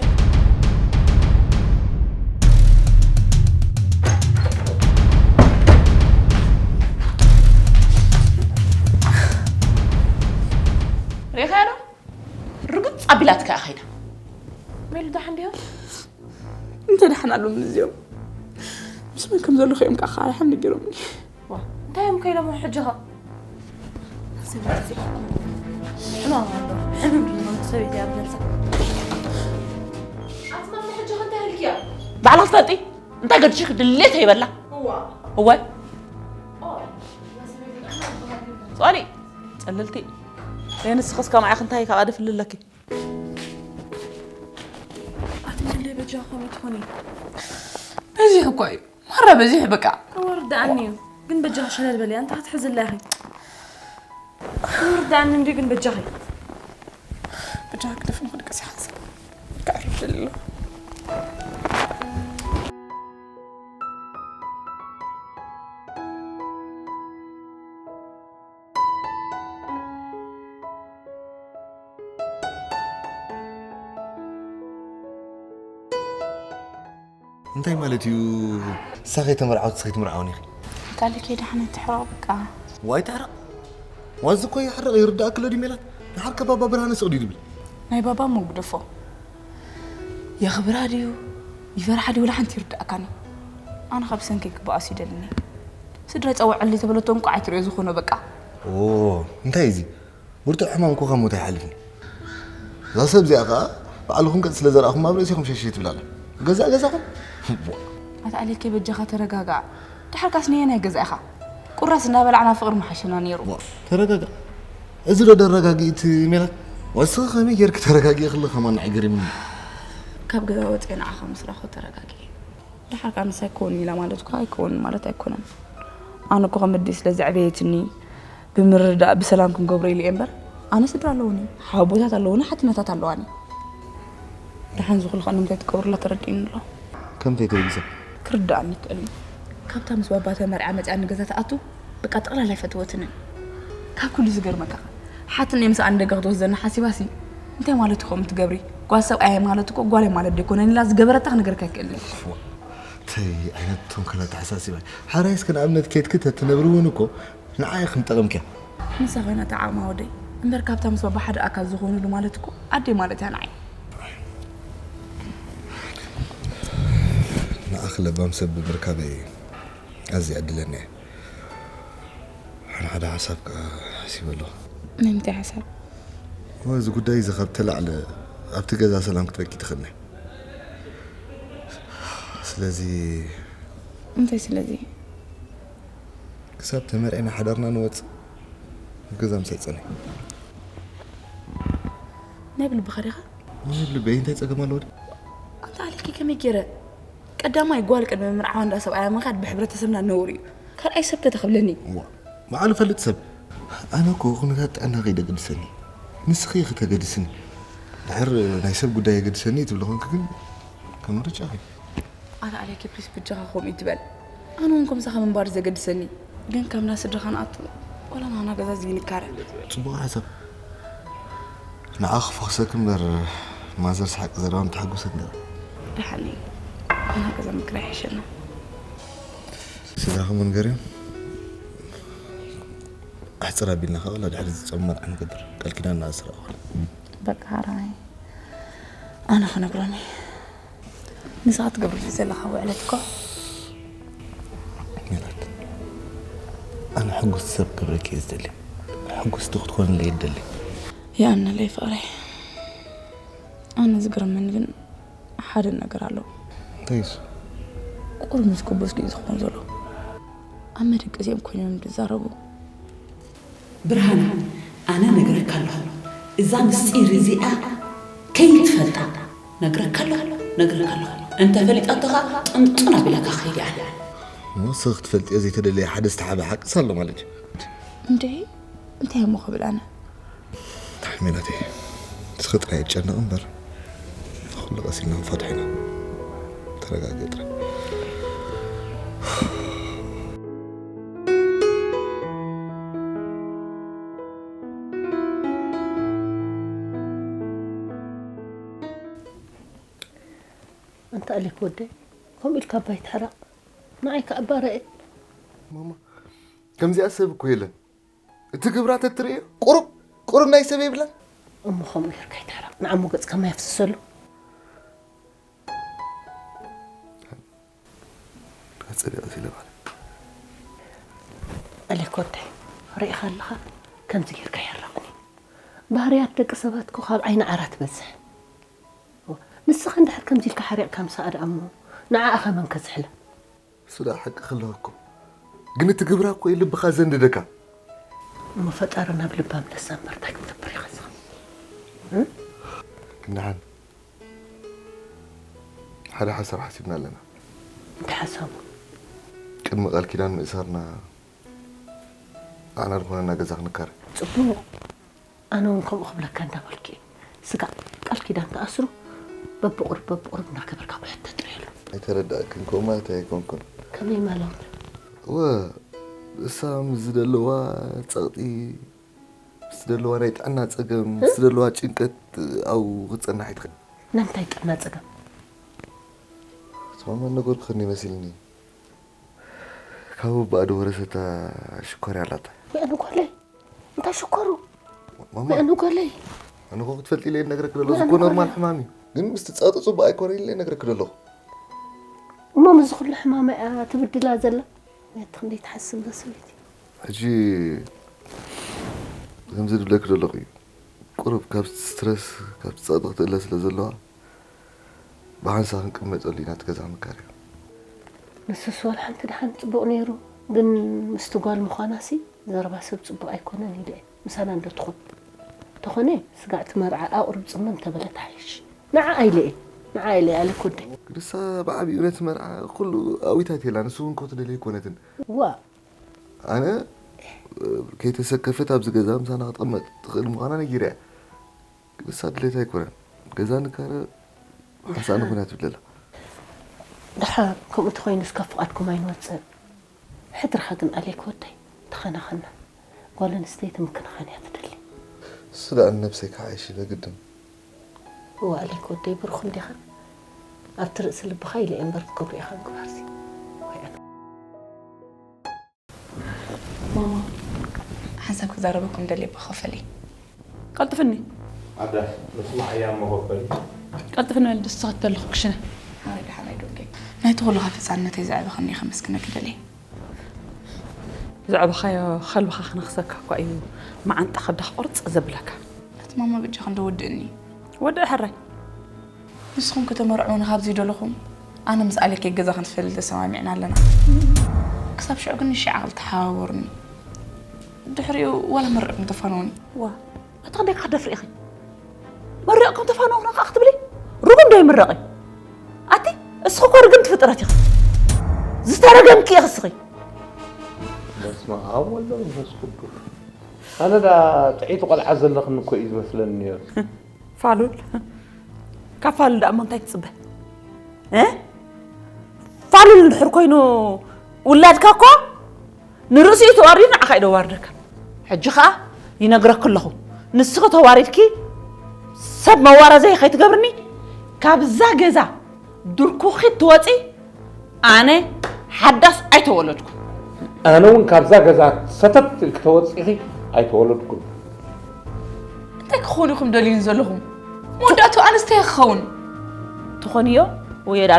ርኢኻዮ ዶ? ርግጽ ኣቢላትካ እያ ኸይዳ። ሜሉ ደሓን ድያ? እንተ ደሓን ኣሎምኒ እዚኦም ምስ መን ከም ዘለኹ እዮም ከዓ ደሓን ነጊሮምኒ። ዋ እንታይ እዮም ከይዶም ሕጂ ኸ? ሰበይቲ ሕማም ኣሎ ሕምም ድዩ ሰበይቲ እያ ብነብሳ። ኣትማሚ ሕጂ ኸ እንታይ ኢልክያ? ባዕላ ትፈልጢ እንታይ ገድሽክ ድሌት ይበላ። እዋ እወ ሶሪ ጽልልቲ። ንስኽስ ከማይ ኢኺ እንታይ ካባዲ ፍልለኪ። ኣትመለይ በጃ ከመይ ትኾኒ? በዚሑ እኮ እዩ ማራ በዚሑ በቃ። ክወርዳኣኒ እዩ ግን በጃ ሸለል በሊ ኣንታ ክትሕዝላ ኢኺ። ክወርዳኣኒ እንዲ ግን በጃኺ። በጃ ክደፍ ንኽድቅስ ይሓንስ። ከዕርፍ ደሊ ኣለኹ። እንታይ ማለት እዩ? ንሳ ከይተመርዓወት ንስኺ ትምርዓውኒ ኢኺ? ካሊድ ከይደሓነ ትሕረቕ በቃ። ዋይ ትሕረቕ። ዋዚ እኮ ይሕረቕ ይርዳእኪ ኣሎ ድዩ ሜላት? ደሓር ከ ባባ ብርሃነ ስቕ ድዩ ዝብል? ናይ ባባ እሞ ግደፎ። የኽብራ ድዩ ይፈርሓ ድዩ ወላ ሓንቲ ይርዳእካኒ። ኣነ ካብ ብሰንኪ ክበኣስ ይደልኒ። ስድራ ይጸውዐለይ ተበለቶ እንቋዕ ኣይትርእዮ ዝኾኖ በቃ። ኦ እንታይ እዚ? ብርቱዕ ሕማም እኮ ካብ ሞት ኣይሓልፍን። እዛ ሰብ እዚኣ ኸኣ ባዕልኹም ገጽ ስለ ዘርኣኹም ኣብ ርእሲኹም ሸሸ ትብል ኣላ። ገዛእ ገዛኹም? ኣታ ኣሌከይ በጃኻ ተረጋጋዕ። ድሓርካስ ነየናይ ገዛ ኢኻ? ቁራስ እንዳበላዕና ፍቕሪ ምሓሸና ነይሩ። ተረጋጋዕ። እዚ ዶ ደረጋጊ እቲ ሜላት? ወስኺ ከመይ ጌርኪ ተረጋጊ ክሊ ከማን ኣይገርምኒ። ካብ ገዛ ወጽኤ ንዓኻ ምስ ረኣኹ ተረጋጊ። ደሓር ከዓ ምሳይ ክኸውን ኢላ ማለት እኳ ኣይከውንን ማለት ኣይኮነን። ኣነ እኮ ከም ኣደይ ስለ ዘዕበየትኒ ብምርድዳእ ብሰላም ክንገብሮ ኢለ እየ እምበር ኣነ ስድራ ኣለውኒ፣ ሓወቦታት ኣለውኒ፣ ሓትነታት ኣለዋኒ። ደሓን ዝኹሉ ከዓ ንምንታይ ትገብርላ ተረዲእኒ ኣሎ። ከምንታይ ተበጊሰ? ክርዳኣኒ ይክእል እዩ። ካብታ ምስ ባባ ተመርዓ መፅያ ንገዛ ትኣቱ በቃ ጠቕላላ ኣይፈትወትንን። ካብ ኩሉ ዝገርመካ ሓትነይ ምሳኣ ንደገ ክትወስደና ሓሲባሲ እንታይ ማለት እዩ ከምኡ ትገብሪ? ጓል ሰብኣይ ማለት እኮ ጓለይ ማለት ደይኮነን ኢላ ዝገበረታ ክነግረካ ይክእል። እንታይ ዓይነት ተንኮል ኣተሓሳሲባ? ሓራይስ ንኣብነት ኬድኪ ተትነብሪ እውን እኮ ንዓይ ከም ጠቐምኪያ። ንሳ ኮይና ተዓቕማ ወደይ እምበር ካብታ ምስ ባባ ሓደ ኣካል ዝኾኑሉ ማለት እኮ ኣደይ ማለት እያ ንዓይ። ንኣኺ ለባም ሰብ ብምርካበይ ኣዝየ ዕድለኛ እየ። ሓነ ሓደ ሓሳብ ከኣ ሓሲበ ኣለኹ። ናይ ምንታይ ሓሳብ? እዚ ጉዳይ እዚ ካብ ተላዕለ ኣብቲ ገዛ ሰላም ክትበኪ ትኽእልኒ። ስለዚ እንታይ ስለዚ? ክሳብ ተመርዒና ሓዳርና ንወፅእ ገዛ ምሳይ ፀንሒ። ናይ ብልብኻ ዲኻ? ናይ ልበይ እንታይ ፀገም ኣለዎ? ኣንታ ኣሌኪ ከመይ ገይረ ቀዳማይ ጓል ቅድሚ ምርዓዋ እንዳ ሰብኣያ ምኻድ ብሕብረተሰብና ነውር እዩ። ካልኣይ ሰብ ከተኽብለኒ። ዋ፣ ባዕሉ ፈልጥ ሰብ። ኣነ እኮ ኩነታት ጥዕና ከይደገድሰኒ ንስኺ ኢኺ ተገድስኒ። ድሕር ናይ ሰብ ጉዳይ የገድሰኒ ትብሊ ኮንኪ ግን ከም ምርጫኺ። ኣታ ኣሌኪ ፕሊስ ብጃኻ ከምኡ ይትበል። ኣነ እውን ከምሳኻ ምንባር ዘገድሰኒ ግን ከም ናስድኻ ንኣቱ ዋላ ናና ገዛ ዝይንካረ። ፅቡቕ ሓሳብ። ንዓኺ ክፈኽሰኪ እምበር ማዘር ስሓቂ ዘረባ ምተሓጎሰት ነይራ። ደሓን እየ። ኣና ገዛ ምክራይ ይሕሸና። ስድራኹም ንገርዮም። ኣሕፅር ኣቢልና ከዓ ወላ ድሕሪ ዝፀሙ መርዓ ንገብር ቃል ኪዳን ንኣስር ኣዋል። በቃ ሓራይ ኣነ ክነግሮም እየ። ንስኻ ትገብረሉ ዘለኻ ውዕለት እኮ ሜላት፣ ኣነ ሕጉስቲ ሰብ ክገብረኪ እየ ዝደሊ። ሕጉስቲ ክትኮንለይ ይደሊ። ይኣነለይ ፍቕረይ። ኣነ ዝገርመኒ ግን ሓደ ነገር ኣሎ። እንታይ እሱ? ቁሩብ ምስ ጎበዝ ድዩ ዝኸውን ዘሎ? ኣብ መደቀሲኦም ኮይኖም ድዛረቡ። ብርሃነ፣ ኣነ ነግረካ ኣለኹ፣ እዛ ምስጢር እዚኣ ከይትፈልጣ ነግረካ ኣለኹ፣ ነግረካ ኣለኹ። እንተፈሊጣቶ ኸኣ ጥንጡን ኣቢላ ክኸይድ እያ። ንስኺ ክትፈልጥዮ ዘይተደለየ ሓደ ዝተሓብአ ሓቅስ ኣሎ ማለት እዩ። እንዴ እንታይ እሞ ክብል ኣነ? ኣሕ ሜላተይ፣ ንስኺ ጥራይ ኣይትጨነቒ እምበር፣ ንኹሉ ቀስ ኢልና ክንፈትሖ ኢና። ተረጋግኢ ጥራይ። ኣንታ ኣሌክ ወደይ፣ ከምኡ ኢልካ እባ ኣይትሕረቕ። ንዓይ ከኣ እባ ርኣ። ማማ፣ ከምዚኣ ሰብ እኮ የለን። እቲ ግብራ ተትርእዮ ቁሩብ ቁሩብ ናይ ሰብ የብላን። እሞ ከምኡ ጌርካ ኣይትሕረቕ፣ ንዓሞ ገጽካ ማይ ኣፍስሰሉ። ኣጸቢቐ ኢለ ማለት። ኣሌክ ወደይ፣ ርኢኻ ኣለኻ? ከምዚ ጌርካ ኣይሕረቕን እዩ። ባህርያት ደቂ ሰባት እኮ ካብ ዓይኒ ዓራት ትበዝሕ። ንስኻ እንድሕር ከምዚ ኢልካ ሓሪቕካ ምሳኣ ደኣ እሞ ንዓኣ ከመን ከዝሕላ? እሱ ደኣ ሓቂ ከለኻ እኮ። ግን እቲ ግብራ እኮ እዩ ልብኻ ዘንድደካ። እሞ ፈጣሪ ናብ ልባ ምለሳ እምበር እንታይ ክትገብር ኢኻ ዝኽእል? ግን ደሓን ሓደ ሓሳብ ሓሲብና ኣለና። እንታይ ሓሳቡ? ቅድሚ ቃል ኪዳን ምእሳርና ንዓና ዝኾነና ገዛ ክንካረ። ጽቡቕ። ኣነ እውን ከምኡ ክብለካ እንዳበልኩ እየ። ስጋዕ ቃል ኪዳን ተኣስሩ በብቑሩብ በብቑሩብ እናገበርካ ኩሕት ተጥርየሉ። ኣይተረዳእክን ከምኡ ማለት ኣይኮንኩን። ከመይ ማለት? እወ እሳ ምስ ዝደለዋ ጸቕጢ ምስ ዝደለዋ ናይ ጥዕና ጸገም ምስ ዝደለዋ ጭንቀት ኣብኡ ክትጸንሕ ኣይትኽእል። ናይ ምንታይ ጥዕና ጸገም? ትማማ ነገርኩኽን እዩ መሲልኒ። ካብ ኣቦኣ ዝወረሰታ ሽኮር እያ ኣላታ። ወይ ኣነ ጓለይ እንታይ ሽኮሩ? ማማ ወይ ኣነ ጓለይ ኣነ እኮ ክትፈልጢ ኢለ እየ ዝነግረኪ ዘለኹ። እዚ እኮ ኖርማል ሕማም እዩ። ግን ምስቲ ጸቕጢ ጽቡቕ ኣይኮነን ኢለ እየ ዝነግረኪ ዘለኹ። እሞ ምስዚ ኩሉ ሕማማ እያ ትብድላ ዘላ? ነቲ ክንደይ ትሓስብ እዛ ሰበይቲ። ሕጂ ከምዚ ዝብለኪ ዘለኹ እዩ። ቁሩብ ካብ ስትረስ ካብ ጸቕጢ ክትእለ ስለ ዘለዋ ብሓንሳእ ክንቅመጠሉ ኢና እቲ ገዛ ክንካርዮ። ንሱስ ዋላ ሓንቲ ደሓን ጽቡቕ ነይሩ፣ ግን ምስቲ ጓል ምዃናሲ ዘረባ ሰብ ጽቡቕ ኣይኮነን ኢለ እየ። ምሳና እንዶ ትኹን። ተኾነ ስጋዕ እቲ መርዓ ኣቑርብ ጽመም ተበለ ተሓይሽ። ንዓኣ ኢለ እየ። ንዓኣ ኢለ እየ ኣሌክ ወደይ። ግድሳ ብዓቢኡ ነቲ መርዓ ኩሉ ኣዊታት የላ ንሱ እውን ኮ ትደልዮ ኣይኮነትን። ዋእ ኣነ ከይተሰከፈት ኣብዚ ገዛ ምሳና ክትቕመጥ ትኽእል ምዃና ነጊረያ። ግን ንሳ ድሌታ ኣይኮነን። ገዛ ንካረ ሓንሳእ ንኹን እያ ትብል ዘላ። ደሓር ከምኡ እንተኾይኑስ ካብ ፍቓድኩም ኣይንወፅእን። ሕድርኻ ግን ኣሌክ ወደይ ተኸናኸና። ጓል ኣንስተይቲ ምክንኻን እያ ትደሊ። እሱ ደኣ ንነብሰይ ክዓይሽ ኢለ ግድን። እዋ ኣሌክ ወደይ ብሩኽ እንዲኻ። ኣብቲ ርእሲ ልብኻ ኢለ እየ እምበር ክብሩ ኢኻ ግባርሲ። ወይ ኣነ። ማማ፣ ሓንሳብ ክዛረበኩም ደልየ ብኸፈለይ። ቀልጥፍኒ። ኣዳ፣ ንስማዕ እያ እሞ ከፈሊ። ቀልጥፍኒ በል፣ ድስቲ ተለኹ ክሽነ። ሓመይ ደሓን ኣይደንገይ። ናይቲ ኩሉ ካብ ህፃንነተይ ዘዕበኸኒ ከመስግነኪ ደልየ። ዘዕበኻዮ ከልብኻ ክነኽሰካ እኳ እዩ መዓንጣ ከብድኻ ቁርፅ ዘብለካ። ኣቲ ማማ በጃኺ እንዶ ወድእኒ። ወድእ ሕራይ። ንስኹም ከተመርዕዉኒ ካብ ዘይደለኹም፣ ኣነ ምስ ኣሌክ ገዛ ክንፈልጥ ተሰማሚዕና ኣለና። ክሳብ ሽዑ ግን ንሽዓ ክልተሓባበሩኒ። ድሕሪኡ ዋላ መርዕኹም ተፋነዉኒ። ዋ፣ ኣቲ ክንደይ ክትደፍሪ ኢኺ? መርዕኩም ተፋነዉና ከዓ ክትብሊ? ርጉም ዶ ይምረቕ እዩ? ኣቲ፣ እስኺ እኮ ርግምቲ ፍጥረት ኢኺ። ዝተረገምኪ ኢኺ እስኺ። በስመ ኣብ ወወልድ ወመንፈስ ቅዱስ። ኣነ ደኣ ጥዕይቲ ቆልዓ ዘለኽኒ እኮ እዩ ዝመስለኒ ነይሩ። ፋሉል። ካብ ፋሉል ደኣ እሞ እንታይ ትጽበ? እ? ፋሉል እንድሕር ኮይኑ ውላድካ እኮ ንርእሲኡ ተዋሪዱ ንዓኻ እዩ ደዋርደካ። ሕጂ ኸኣ ይነግረኪ ኣለኹ። ንስኺ ተዋሪድኪ ሰብ መዋረዘይ ከይትገብርኒ፣ ካብዛ ገዛ ድርኩኺት ትወጺ፣ ኣነ ሓዳስ ኣይተወለድኩ። ኣነ እውን ካብዛ ገዛ ሰተት ኢልኪ ተወጺኺ ኣይተወለድኩን። እንታይ ክኾኑ ኢኹም ደልዩኒ ዘለኹም? መወዳእቱ ኣነስ እንታይ ክኸውን? ትኾንዮ ወይ ደኣ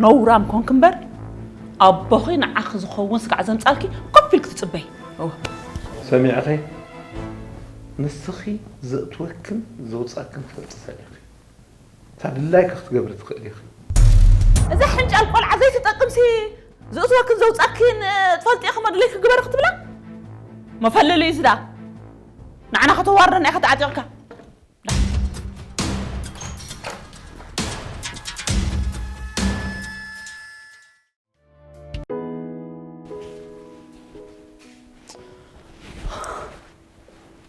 ነውራም ኮንክ እምበር፣ ኣቦኺ ንዓኺ ዝኸውን ስጋዕ ዘምጻልኪ ኮፍ ኢልኪ ትጽበይ። እወ። ሰሚዕኺ? ንስኺ ዘእትወክን ዘውጻክን ትፈልጢ ሰብ ኢኺ። እታ ድላይኪ ክትገብሪ ትኽእሊ ኢኺ። እዛ ሕንጫል ቆልዓ ዘይትጠቅምሲ፣ ዝእትወክን ዘውጻክን፣ እ፣ ትፈልጢ ኢኺ፣ መድለይኪ ግበሪ ክትብላ? መፈለሊ እዩ ዝዳ። ንዓና ከተዋርደና ኢኻ ተዓጢቕካ።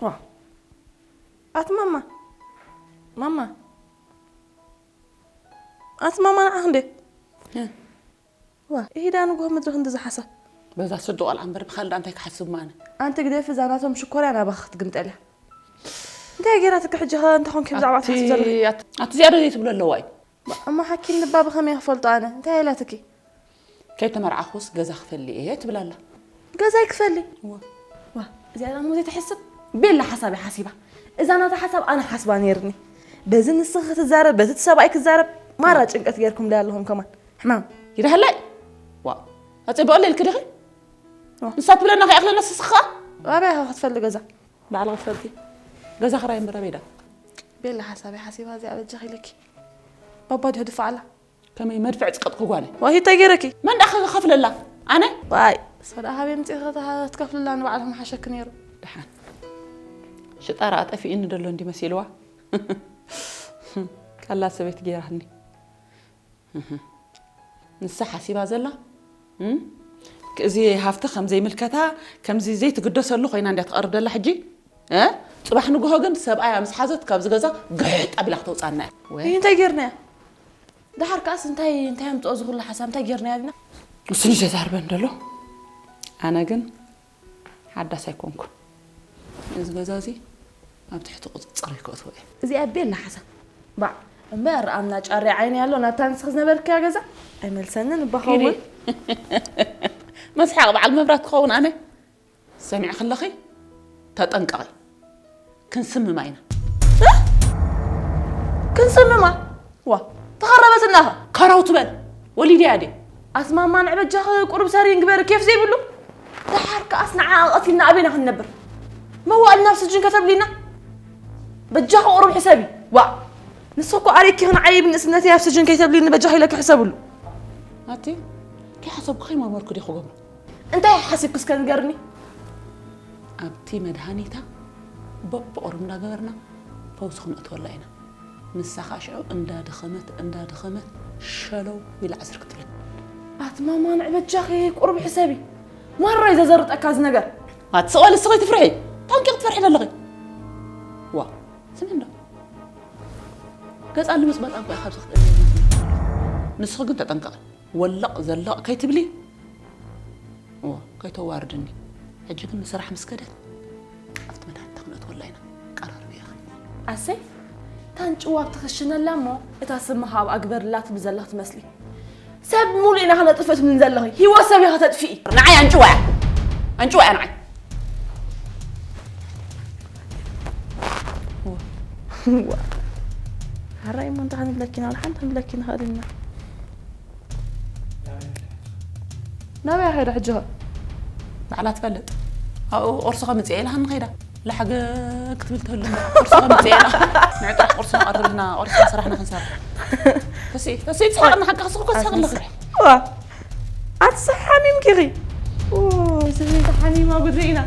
ዋ፣ ኣቲ ማማ፣ ማማ፣ ኣቲ ማማ ንዓኽ እንዴ? እ። ዋ፣ ኢሂዳ ንግሆ ምድሪ ክንዲ ዝሓሳ። በዛ ስዲ ቆልዓ እምበር ብኻልእ ደኣ እንታይ ክሓስብ ማነ? ኣንቲ ግደፊ፣ እዛ ናቶም ሽኮርያ ናባኻ ክትግምጠል እያ። እንታይ ገይራትኪ ሕጂ ኸ እንተኾንኪ ብዛዕባ ኣቲ፣ ትሓስብ ዘለኺ? ኣቲ፣ ኣቲ ዝያዳ ዘይትብሎ ኣለዋ እዩ። እሞ ሓኪም ልባ ብኸመይ ክፈልጦ ኣነ? እንታይ ኢላትኪ? ከይተመርዓኹስ ገዛ ክፈሊ እየ ትብል ኣላ። ገዛይ ክፈሊ? እወ። ዋ፣ እዚኣ ደኣ እሞ ዘይትሕስብ ቤላ ሓሳብ እያ ሓሲባ። እዛ ናታ ሓሳብ ኣነ ሓስባ ነይርኒ። በዚ ንስኺ ክትዛረብ፣ በዚ እቲ ሰብኣይ ክዛረብ፣ ማራ ጭንቀት ገይርኩምለይ ኣለኹም ከማን። ሕማም። ይድሃለይ። ዋ፣ ኣጸብቐለይ ኢልኪ ዲኺ? ዋ። ንሳ ትብለና ከይኣኽለና ስስኻ? ኣበይ ኢኻ ክትፈሊ ገዛ? ባዕልኺ ትፈልጢ። ገዛ ክራይ እምበር ኣበይ ደኣ? ቤላ ሓሳብ እያ ሓሲባ እዚኣ በጃኺ ኢለኪ። ባባ ድዮ ድፋዕ ኣላ? ከመይ መድፍዕ ጽቀጥኩ ጓለይ? ዋሂ እንታይ ገይረኪ? መን ደኣ ክኸፍለላ? ኣነ? ዋይ፣ እሳ ደኣ ሃበይ ኣምጺእኺ ክተ-፣ ክትከፍልላ ንባዕልኺ ምሓሸኪ ነይሩ። ደሓን። ሽጣራ ኣጠፊእኒ ደሎ እንዲ መሲልዋ። ቀላል ሰበይቲ ገይራትኒ። ንሳ ሓሲባ ዘላ? እም? እዚ ሃፍቲ ከም ዘይምልከታ፣ ከምዚ ዘይትግደሰሉ ኮይና እንድያ ትቐርብ ዘላ ሕጂ? እ? ጽባሕ ንግሆ ግን ሰብኣያ ምስ ሓዘት ካብዚ ገዛ ግሕጥ ኣቢላ ክተውጽኣና እያ። ወይ? ይህ እንታይ ጌርናያ? ደሓር ከኣስ እንታይ፣ እንታይ ኣምጽኦ እዚ ኩሉ ሓሳብ? እንታይ ጌርናያ ዲና? እሱ ንዘዛርበን ደሎ። ኣነ ግን ሓዳስ ኣይኮንኩን። እዚ ገዛ እዚ ኣብ ትሕቲ ቁጽጽረይ ከእትዎ እየ። እዚኣ ቤላ ሓሳብ። ባዕ፣ እምበር ኣምና ጫሪ ዓይኒ ኣሎ፣ ናብታ ንስኺ ዝነበርክያ ገዛ ኣይመልሰንን እባ ኪዲ። ኸውን። መስሓቕ በዓል መብራት ክኸውን ኣነ። ሰሚዕኺ ኣለኺ? ተጠንቀቒ። ክንስምማ ኢና። እ? ክንስምማ? ዋ፣ ተኸረበትና ኸ? ከረው ትበል። ወሊድያ ድየ? ኣስማማ ንዕበጃኺ ቁሩብ ሰሪን ግበሪ፣ ኬፍ ዘይብሉ። ደሓር ከኣስ ንዓ ቀቲልና ኣበይና ክንነብር? መዋእልና ኣብ ስጅን ከተብሊና? በጃኺ ቁሩብ ሕሰቢ። ዋ፣ ንስኺ እኮ ኣሪኪ ክንዓይብ ንእስነተይ ኣብ ስጅን ከይተብሊኒ በጃኺ ኢለኪ ሕሰብሉ። ኣቲ፣ ከይሓሰብኩ ከይመርመርኩ ድየ ክገብሮ? እንታይ ሓሲብኪ እስከ ንገርኒ? ኣብቲ መድሃኒታ በብቑሩብ እንዳገበርና ፈውሲ ክነእትወላ ኢና። ንሳ ኸኣ ሽዑ እንዳደኸመት፣ እንዳደኸመት ሸለው ኢላ ዕስር ክትብል። ኣቲ ማማ ንዕበጃኺ ቁሩብ ሕሰቢ። ማራ እዩ ዘዘርጠካ እዚ ነገር። ኣቲ ስቕ በሊ እስኺ ትፍርሒ። ታንኪ ክትፈርሒ ዘለኺ። ዋ፣ ስሚ እንዶ። ገጻ ንምጽባጥ ኣንኳ ኢኻ ኣብዚ ክትእለኒ። ንስኺ ግን ተጠንቀቒ። ወለቕ ዘለቕ ከይትብሊ፣ እዎ፣ ከይተዋርድኒ። ሕጂ ግን ንስራሕ ምስ ከደት ኣብቲ መድሃኒት ክንእትወላ ኢና። ቀራርቢ ኢኻ። ኣሰይ፣ እታ ኣንጭዋ ኣብ ትኽሽነላ እሞ እታ ስማ ካብ ኣግበርላ ትብል ዘለኽ ትመስሊ። ሰብ ሙሉእ ኢና ከነጥፍእ ትብልን ዘለኺ። ህይወት ሰብ ኢኻ ተጥፍኢ። ንዓይ ኣንጭዋ እያ። ኣንጭዋ እያ ንዓይ። ዋ። ሓራይ እሞ እንታይ ክንብለኪ ኢና? ሓንቲ ክንብለኪ ንኽእል ኢና። ናበይ ከይዳ ሕጂ ኸ? ባዕላ ትፈልጥ። ኣብኡ ቁርሲ ከምፅእ ኢላ ክንኸይዳ። ላሕገ ክትብል ትህሉ እምበር። ቁርሲ ከምፅእ ኢላ። ንዕጥራሕ ቁርሲ ነቐርብልና፣ ቁርሲ ስራሕና ክንሰርሕ። ተስኢ፣ ተስኢ፣ ትስሕቕ እናሓካ ክስኹ ከስሕቕ ኣለኺ። ዋ፣ ኣቲ ሓሚምኪ ኢኺ። ኦ፣ ሰበይቲ ሓሚማ ጉድ ርኢና።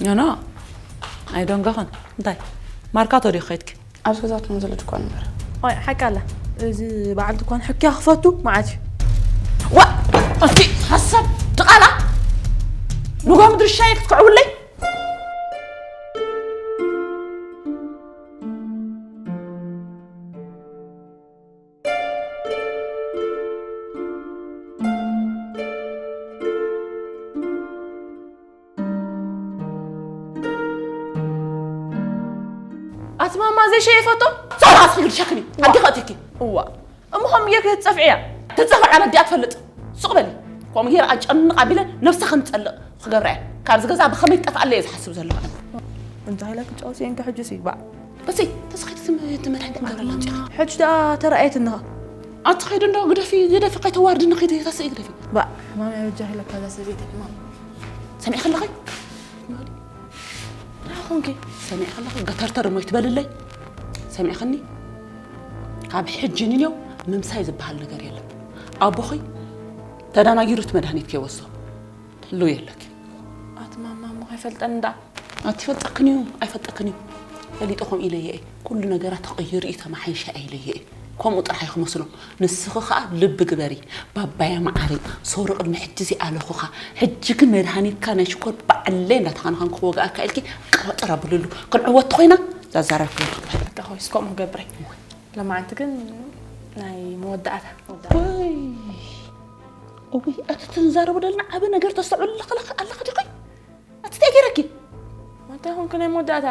ኖ፣ ኖ። ኣይደንገኽን። እንታይ? ማርካቶ ዲኺ ከይድኪ? ኣብዚ ገዛውትና ዘሎ ድኳን እምበር። ኦይ፣ ሓቂ ኣላ። እዚ በዓል ድኳን ሕክያ ክፈቱ መዓት እዩ። ዋ! እስኪ ሓሳብ ድቓላ ንጎ ምድሪ ሻሂ ክትክዕውለይ? ኣቲ ማማ ዘይሸየፈቶ? ሶራ ኣስኺ ግድሻክኒ። ኣዲ ኸእትኪ። እዋ። እሞ ከም ጌርኪ ትጸፍዕያ። ትጸፍዕ ኣነ ኣዲኣ ትፈልጥ። ሱቕ በሊ። ከምኡ ጌረ ኣጨንቕ ኣቢለ ነብሳ ከም ትጸልቕ ክገብራ እየ። ካብዚ ገዛ ብኸመይ ትጠፍኣለ እየ ዝሓስብ ዘለኹ። እንታይ ኢላ ክጫወት እየ እንካ ሕጂ ሲ ባዕ። በሲ፣ ተስኺ ትም-፣ ትመድሓኒ ክንገብረላ ኣምጺኻ። ሕጂ ደኣ ተረኣየትንኻ። ኣቲ ኸይዲ እንዶ ግደፊ፣ ግደፊ፣ ከይተዋርድኒ ኸይዲ፣ ተስኢ ግደፊ። ባዕ፣ ሕማም እያ በጃ ኢለካ እዛ ሰበይቲ ሕማም። ሰሚዕኺ ኣለኺ? ራኹንኪ። ሰሚዕኺ ኣለኺ? ገተርተር እሞ ይትበልለይ። ሰሚዕኽኒ? ካብ ሕጂ ንንየው ምምሳይ ዝበሃል ነገር የለን። ኣቦኺ ተዳናጊሩ እቲ መድሃኒት ከይወስዶ ትሕልው የለኪ። ኣቲ ማማ እሞ ከይፈልጠኒ እንዳ። ኣቲ ይፈልጠክን እዩ፣ ኣይፈልጠክን እዩ። ፈሊጠ ከምኡ ኢለየ እየ። ኩሉ ነገራት ተቐይሩ እዩ፣ ተመሓይሻ እየ ኢለየ እየ። ከምኡ ጥራሕ እዩ ክመስሎ። ንስኺ ኸኣ ልቢ ግበሪ። ባባያ መዓረይ፣ ሶሪ ቅድሚ ሕጂ ዘይኣለኹኻ። ሕጂ ግን መድሃኒትካ ናይ ሽኮር ባዕለይ እንዳተኻናኸንኩ ክወግኣካ ኢልኪ ቅረጥር ኣብልሉ። ክንዕወት ተኾይና ዛዛረብኩ። በቃ ኾይስ ከምኡ ክገብር እየ። ሎማዓንቲ ግን ናይ መወዳእታ። ወይ። እውይ፣ ኣቲ ትንዛረቡ ደልና ዓቢ ነገር ተስተውዕሉ ኣለኺ፣ ኣለኺ ዲኺ? ኣቲ እንታይ ገይረኪ? እንታይ ኾንክ ናይ መወዳእታ?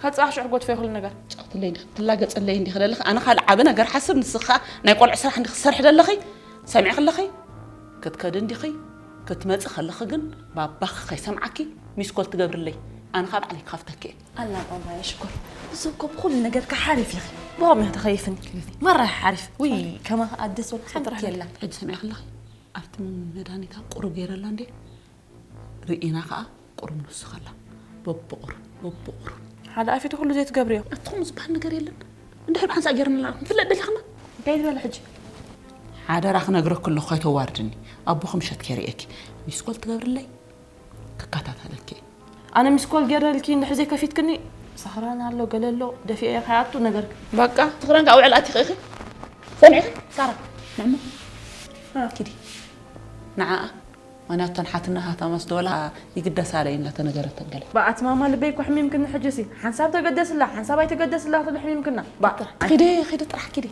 ካብ ጽባሕ ሽዑ ክጎትፎ ይኽእል ነገር። ጨቕትለይ እንዲኺ፣ ትላገጸለይ እንዲኺ ደለኺ። ኣነ ካልእ ዓቢ ነገር ሓስብ፣ ንስኻ ናይ ቆልዑ ስራሕ እንዲኺ ትሰርሒ ደለኺ። ሰሚዕኺ ኣለኺ? ክትከዲ እንዲኺ፣ ክትመጺ ከለኺ ግን ባባኺ ከይሰምዓኪ ሚስኮል ትገብርለይ። ኣነ ኸኣ ባዕለይ ክኸፍተኪ እየ። ኣላ ማማ የሽኮር። እሱ እኮ ብኹሉ ነገርካ ሓሪፍ ኢኺ። ብኸምኡ ኢኺ ተኸይፍኒ። ማራ ሓሪፍ። ውይ፣ ከማኺ ኣደስ ወላ ሓንቲ ጥራሕ የላ። ሕጂ ሰሚዕኺ ኣለኺ? ኣብቲ መድሃኒታ ቁሩብ ገይረላ እንዴ? ርኢና ኸኣ ቁሩብ ንሱ ኸላ። በብቑሩብ፣ በብቑሩብ። ሓደ ኣፊቱ ኩሉ ዘይትገብርዮ። ኣትኹም ዝበሃል ነገር የለን። እንድሕር ብሓንሳእ ገይርና ንፍለጥ ደሊኽና? እንታይ ዝበለ ሕጂ? ሓደራ ክነግረኪ ኣለኹ፣ ከይተዋርድኒ። ኣቦኺ ምሸት ከይርእየኪ። ሚስኮል ትገብርለይ? ክከታተለኪ። ኣነ ሚስኮል ገይረልኪ እንድሕር ዘይከፊትክኒ፣ ሰኽራን ኣሎ፣ ገለ ኣሎ፣ ደፊኤ ከይኣቱ ነገርኪ። በቃ፣ ስኽራን ከኣ ውዕል ኣቲኺ ኢኺ። ሰሚዕኺ? ሳራ። ንዕማ። አ። ኪዲ። ንዓኣ። ምኽንያቱ እተን ሓትነኻ ተመስደወላ ይግደሳ ኣለይ እናተነገረተን ገለ። በኣቲ ማማ ልበይ እኮ ሕሚምክኒ ሕጂሲ። ሓንሳብ ተገደስላ፣ ሓንሳብ ኣይተገደስላ ትብል ሕሚምክና። ባ-፣ ኪዲ፣ ኪዲ ጥራሕ ኪዲ።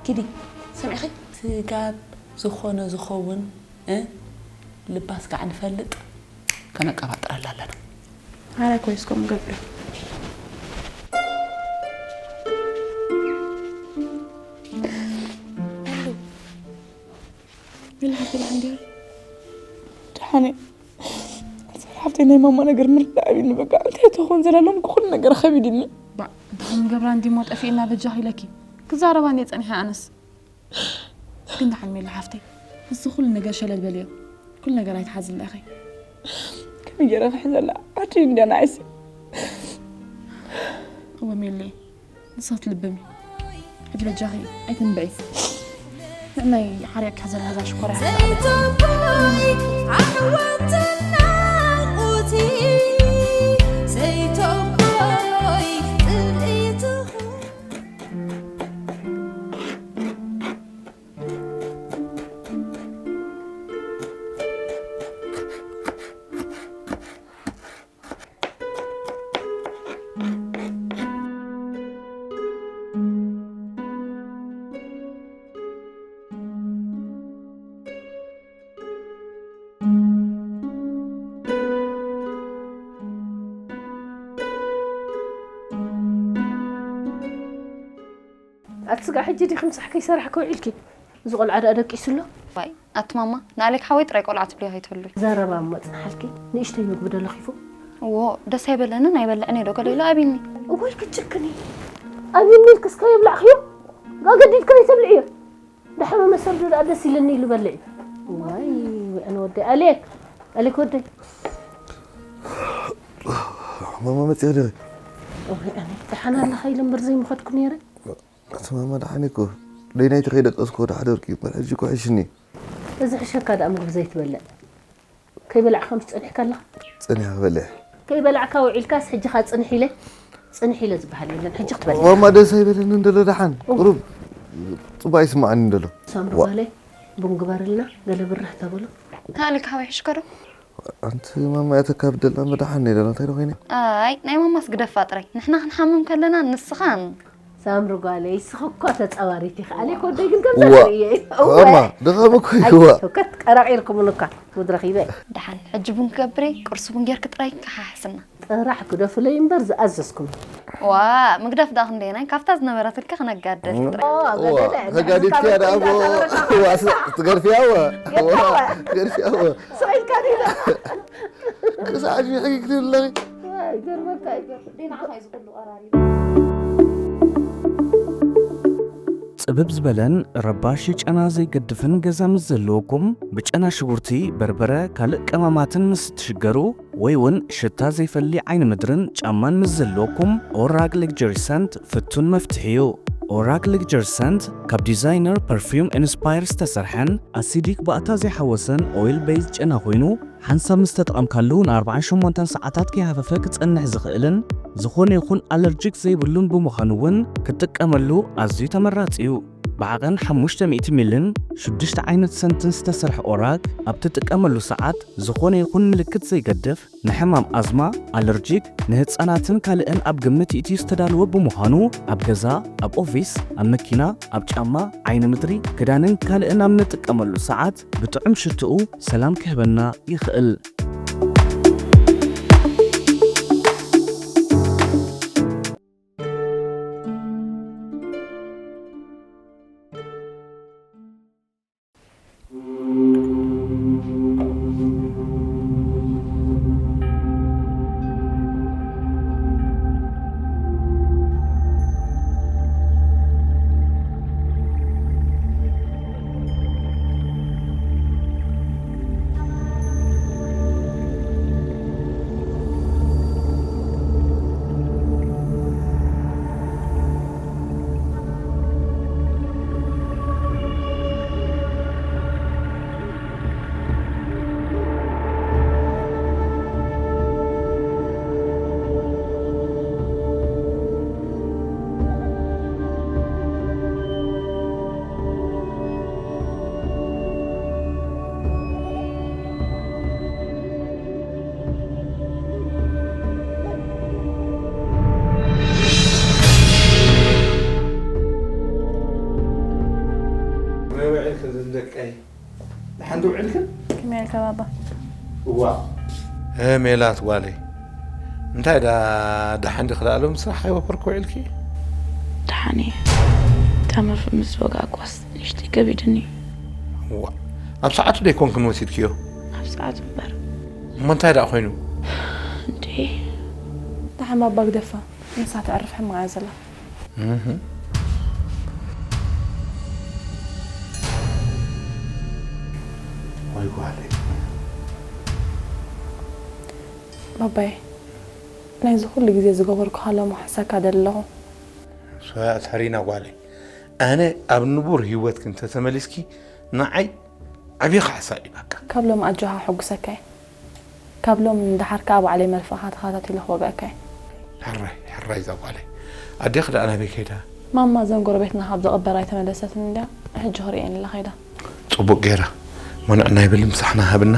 ኪዲ። ሰሚዕኺ? ስጋብ ዝኾነ ዝኸውን እ? ልባ ስጋዕ ንፈልጥ ከነቀባጥረላ ኣለና። ኣረ ኮይስ ከምኡ ገብር። ኢላ ሓፍተይ ደሓን ድያ? ደሓን እየ። ሓፍተይ ናይ ማማ ነገር ምርዳእ ኣቢኒ በቃ። እንታይ ትኾን ዘላሎም ኩሉ ነገር ከቢድኒ። ባ፣ እንታይ ገብራ እንዲሞ ጠፊእና በጃኺ ኢለኪ። ክዛረባ እንዲየ ጸኒሐ ኣነስ። ግን ደሓን ሜላ ሓፍተይ፣ ንሱ ኩሉ ነገር ሸለል በልዮ። ኩሉ ነገር ኣይትሓዝላ ኢኺ። ከመይ ገይረ ክሕዘላ? ዓዲ እንድያ ንዓይሲ። እወ ሜለይ፣ ንሳ ትልብም። ሕጂ በጃኺ ኣይትንብዒ። ንዕናይ ሓርያ ክሕዘላ እዛ ሽኮርያ። ዘይተቦይ ዓወትና ቁቲ፣ ዘይተቦይ ጥልኢትኹ። ኣቲ ስጋ ሕጂ ዲኺ ምሳሕ ከይሰራሕኪ ውዒልኪ? እዚ ቆልዓ ደኣ ደቂሱ ኣሎ። ዋይ ኣቲ ማማ፣ ንኣሌክ ሓወይ ጥራይ ቆልዓ ትብልዮ ከይትህሉይ። ዘረባ እሞ ጽንሓልኪ፣ ንእሽተይ ምግቢ ዶ ለኺፉ? እዎ፣ ደስ ኣይበለንን ኣይበልዕን እየ ዶ ገለ ኢሉ ኣብዩኒ። እዋይ ክትጭክኒ። ኣብዩኒ ኢልክስ ከየብላዕኽዮ? ኣገዲድኪ ዘይተብልዕዮ? ዳሓመመ ሰብ ዶ ደኣ ደስ ኢልኒ ኢሉ በልዕ። ዋይ፣ ወይ ኣነ ወደይ ኣሌክ፣ ኣሌክ ወደይ። ማማ መጺኣ ዲኺ? ወይ ኣነ ደሓን ኣለኻ ኢለ እምበር ዘይምኸድኩ ነይረ። እቲ ማማ ደሓን እኮ። ደይናይቲ ከይደቀስኩ ወደ ሓደ ወርቂ እምበር ሕጂ እኮ ሕሽኒ። እዚ ሕሸካ ደኣ ምግቢ ዘይትበልዕ። ከይበላዕካ ምስ ጸኒሕካ ኣለኻ? ጸኒሐ ክበልዕ። ከይበላዕካ ውዒልካስ ሕጂ ኸኣ ጽንሕ ኢለ፣ ጽንሕ ኢለ ዝበሃል የለን። ሕጂ ክትበልዕ። ማማ ደስ ኣይበለንን ደሎ ደሓን። እው። ቁሩብ ጽቡቕ ኣይስምዓንን ደሎ። ሳምሪ ዋ። ጓለይ፣ ቡን ግበርልና፣ ገለ ብርህ ተበሎ። ካልእ ካበይ ሕሽከ ዶ? ኣንቲ ማማ እያ ተካብደልና መድሓን ነይ ደሎ፣ እንታይ ዶ ኮይነ? ኣይ፣ ናይ ማማስ ግደፋ ጥራይ። ንሕና ክንሓምም ከለና ንስኻን። ሳምሪ ጓለይ፣ ንስኺ እኳ ተጻዋሪት ኢኺ። ኣሌክ ወደይ ግን ከምዛ ዋ። ትርእየ። እወ። ማማ፣ ድኻም እኮ እዩ፣ ዋ። ኣይ፣ ከት ቀራቒርኩምን እኳ ጉድ ረኺበ። ደሓን፣ ሕጂ ቡን ክገብር እየ፣ ቁርሲ ቡን ጌርኪ ጥራይ ከሓሕስና። ጥራሕ ግደፉለይ እምበር ዝኣዘዝኩም። ዋ፣ ምግዳፍ ደኣ ክንደየናይ፣ ካብታ ዝነበረትልኪ ክነጋድፍ ጥራይ። ኦ፣ ዋ፣ ገደደ፣ ተጋዲድኪያ ደኣ እሞ፣ እንዳተበረሻ ዋ፣ ስ-፣ ትገድፍያ፣ ዋ። የታወ። ዋ፣ ትገድፍያ፣ ዋ። ስቕ ኢልካ ዲና። ክሳዕ ሕጂ ሕጊ ክትብል ኣለኺ። ዋ፣ ይገርመካ እዩ። ጽብብ ዝበለን ረባሺ ጨና ዘይገድፍን ገዛ ምስ ዘለወኩም፣ ብጨና ሽጉርቲ፣ በርበረ፣ ካልእ ቀማማትን ምስ እትሽገሩ፣ ወይ እውን ሽታ ዘይፈሊ ዓይኒ ምድርን ጫማን ምስ ዘለወኩም፣ ኦራግ ሌግጀሪ ሰንት ፍቱን መፍትሒ እዩ። ኦራግ ሌግጀሪ ሰንት ካብ ዲዛይነር ፐርፊውም ኢንስፓየር ዝተሰርሐን ኣሲዲክ ባእታ ዘይሓወሰን ኦይል ቤዝ ጨና ኮይኑ፣ ሓንሳብ ምስ ተጠቐምካሉ ንኣርብዓን ሸሞንተን ሰዓታት ከይሃፈፈ ክጸንሕ ዝኽእልን ዝኾነ ይኹን ኣለርጂክ ዘይብሉን ብምዃኑ እውን ክትጥቀመሉ ኣዝዩ ተመራጺ እዩ። ብዓቐን ሓሙሽተ ሚእቲ ሚልን ሽዱሽተ ዓይነት ሰንትን ዝተሰርሐ ኦራግ ኣብ ትጥቀመሉ ሰዓት ዝኾነ ይኹን ምልክት ዘይገድፍ ንሕማም ኣዝማ፣ ኣለርጂክ፣ ንህጻናትን ካልእን ኣብ ግምት ይእትዩ ዝተዳለወ ብምዃኑ ኣብ ገዛ፣ ኣብ ኦፊስ፣ ኣብ መኪና፣ ኣብ ጫማ፣ ዓይኒ ምድሪ፣ ክዳንን ካልእን ኣብ ንጥቀመሉ ሰዓት ብጥዑም ሽትኡ ሰላም ክህበና ይኽእል። ከመይ ውዒልክን ደቀይ? ደሓን ዶ ውዒልክን? ከመይ ኢልካ ባባ? እዋ። እ፣ ሜላት ጓለይ። እንታይ ዳ-፣ ደሓን ዲኺ ደኣ ሎም ስራሕ ከይወፈርኪ ውዒልኪ? ደሓን እየ። እታ መርፍእ ምስ ዝወጋእክዋስ ንእሽተይ ከቢድኒ እዩ። እዋ። ኣብ ሰዓቱ ዶ ኣይኮንክን ወሲድክዮ? ኣብ ሰዓቱ እምበር። እሞ እንታይ ደኣ ኮይኑ? እንዴ። ደሓን ባባ ግደፋ። ንሳ ተዕርፍ ሕማቕ እያ ዘላ። እህ። ወይ ጓለይ። ባባይ፣ ናይዚ ኩሉ ግዜ ዝገበርኩኻ ሎሚ ክሕሰካ ደሊ ኣለኹ። ሶያ ትሕሪና ጓለይ። ኣነ ኣብ ንቡር ህይወትኪ እንተተመሊስኪ ንዓይ ዓብዪ ካሕሳ እዩ በቃ። ካብ ሎሚ ኣጆኻ ሕጉሰካ እየ። ካብ ሎም ንደሓር ከኣ ባዕለይ መርፍእኻ ተኸታቲለ ክወግአካ እየ። ሕራይ፣ ሕራይ እዛ ጓለይ። ኣዴኺ ደኣ ናበይ ከይዳ? ማማ እዞም ጎረቤትና ካብ ዝቕበር ኣይተመለሰትን እንድያ። ሕጂ ክርእየን ኢላ ከይዳ። ጽቡቕ ገይራ። መኑዕ ናይ በሊ ምሳሕና ሃብና።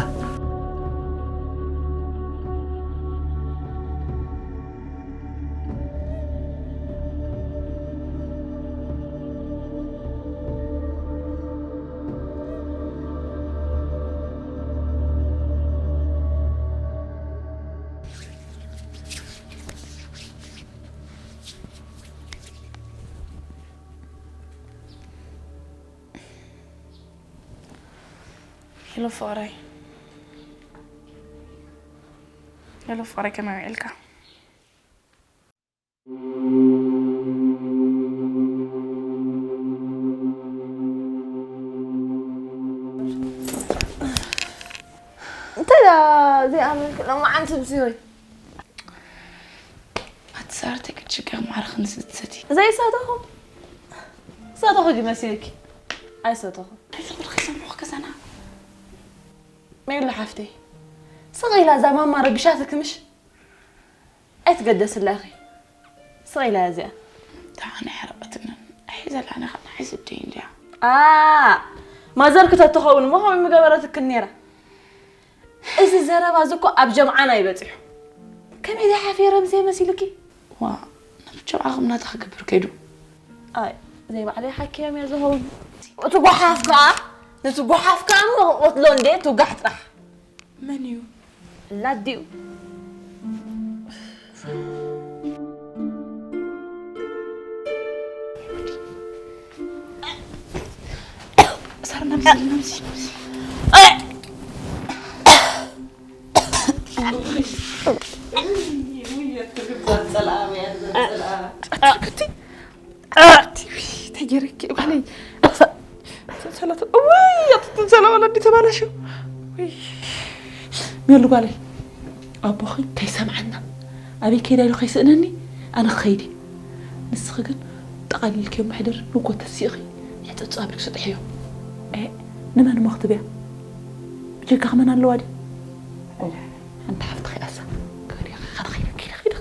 ሄሎ ፍቕረይ፣ ሄሎ ፍቕረይ፣ ከመይ ውዒልካ? እንታይ ደኣ ዘይኣመንኪ ሎማዓንቲ ብስዮይ? ኣቲ ሳርተይ ክትሽገር ማዕረ ክንዲ ዝትሰቲ። ዘይሰተኹ? ሰተኹ ድዩ መሲልኪ? ኣይሰተኹ። እንታይ ዝኽብል ከይሰምዑ ከዛና? ሜሉ ሓፍተይ፣ ስቕ ኢላ እዛ ማማ ረቢሻትኪ ምሽ? ኣይትገደስላ ኢኺ። ስቕ ኢላ እያ እዚኣ። ደሓን ኣይሓረቐትንን። ኣይ ዘለዓኒ ኸዓ ንዓይ ስደይ እንድያ። ኣ፣ ማዘርኪ ተትኸውን እሞ ከምኡ ምገበረትክን ነይራ። እዚ ዘረባ እዚ እኮ ኣብ ጀምዓና እዩ በጺሑ። ከመይ ዝሓፍየ ረምሴ መሲልኪ? ዋ፣ ናብ ጀምዓኹም ናታ ክገብር ከይዱ። ኣይ፣ ዘይባዕለይ ሓኪዮም እየ ዝኸውን። እቲ ጓሓፍ ከኣ፣ ነቲ ጓሓፍ ከኣ እሞ ክቐትሎ እንዴ ትውጋሕ ጥራሕ። መን እዩ? ላዲኡ። ሳር ናብዚ፣ ናብዚ፣ ናብዚ። ተገረኪ ጓለይ። ሰላተ፣ እውይ፣ ኣቲ ትንሰላ ወለዲ ተባላሽው። ውይ። ሜሉ ጓለይ፣ ኣቦኺ ከይሰምዓና፣ ኣበይ ከይዳ ኢሉ ከይስእነኒ፣ ኣነ ክኸይድ እየ። ንስኺ ግን ጠቓሊልክዮ ምሕደር፣ ንጎ ተሲእኺ፣ ሕጽብጽብ ኣቢልኪ ስጥሕዮ። ኤ፣ ንመን እሞ ክትብያ? ብጀካኺ መን ኣለዋ ድዩ? ሓንቲ ሓፍትኺ ኣሳ፣ ክበልያ ኸይደ፣ ኸይደ፣ ኸይደ፣ ኸይደ።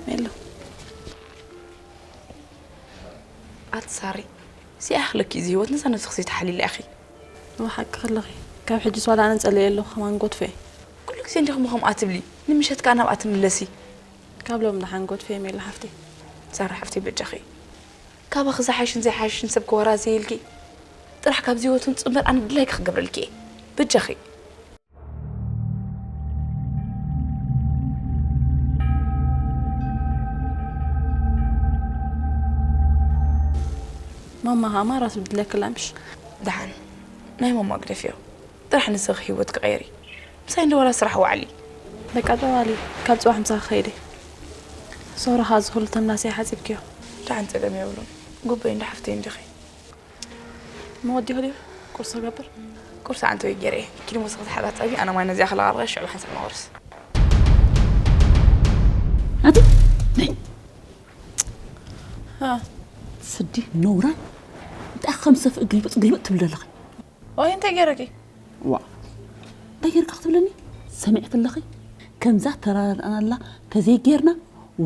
ሜሉ። ኣቲ ሳሪ፣ ሲኣኽለኪ እዚ ህይወት ነዛ ነብስኺ ዘይተሓሊላ ኢኺ። ንሓቂ ከለኺ፣ ካብ ሕጂስ ዋላ ኣነ ጸሊኤ ኣለኹ፣ ከማን ጎትፈ። ኩሉ ግዜ እንዲኹም ከምኣ ትብሊ፣ ንምሸት ከኣ ናብኣ ትምለሲ። ካብ ሎም ደሓን ጎትፈ ሜሉ ሓፍተይ። ሳራ ሓፍተይ በጃኺ። ካባኺ ዝሓሽን ዘይሓሽን ሰብ ክወራዘየልኪ ጥራሕ ካብዚ ህይወት ውጽእ እምበር ኣነ ድላይኪ ክገብረልኪ እየ። በጃኺ። ማማ ሃማ ራስ ብድለክላ ምሽ? ደሓን ናይ ማማ ግደፍዮ። ጥራሕ ንስኺ ህይወት ክቐይሪ። ምሳይ እንዶ ዋላ ስራሕ ዋዕሊ። በቃ ጠዋሊ፣ ካብ ጽባሕ ምሳኺ ክኸይድ እየ። ሶራ ኸኣ እዚ ኹሉ ተምላሰይ ሓጺብክዮ። ደሓን ጸገም የብሉን። ጉበይ እንዶ ሓፍተይ እንዲኺ። መወዲኹ ድዩ ቁርሲ ክገብር? ቁርሲ ኣንተ ወይ ገይረ እየ። ኪዲ መሰኽቲ ሓራ ጸብሒ፣ ኣነ ማይ ነዚኣ ከለቓልቐ ሽዑ ሓንሳብ መቑርስ። ኣቲ፣ ነይ። ሃ። ስዲ ነውራን። እንታይ ከም ሰፍእ ግልብጥ ግልብጥ ትብል ዘለኺ? ኦይ፣ እንታይ ገይረኪ? ዋ። እንታይ ጌርካ ክትብለኒ? ሰሚዕኪ ኣለኺ? ከምዛ ተራዳድኣናላ ተዘይጌርና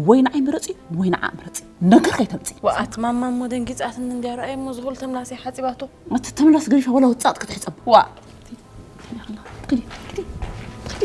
ወይ ንዓይ ምረጺ ወይ ንዓ ምረጺ። ነገር ከይተምጺ። ወኣት ማማ እሞ ደንጊጻትኒ እንድያ፣ ረኣየ እሞ ዝኹል ተምላሲ ሓጺባቶ። ኣቲ ተምላስ ገዲፋ ወላ ውጻእ ክትሕጸብ። ዋ። ከዲ፣ ከዲ፣ ከዲ።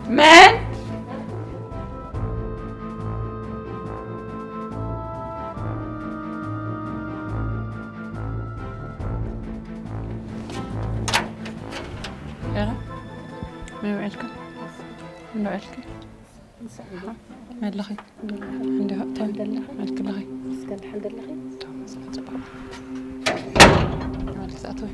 መን? ኤረ፣ መን ውዒልካ? መን ውዒልካ? መለኺ እንዲ ሃብታ መለኺ እስከ ደሓን ደለኺ? ተመስገን ጽቡቕ። ማለት ክትኣትዊ።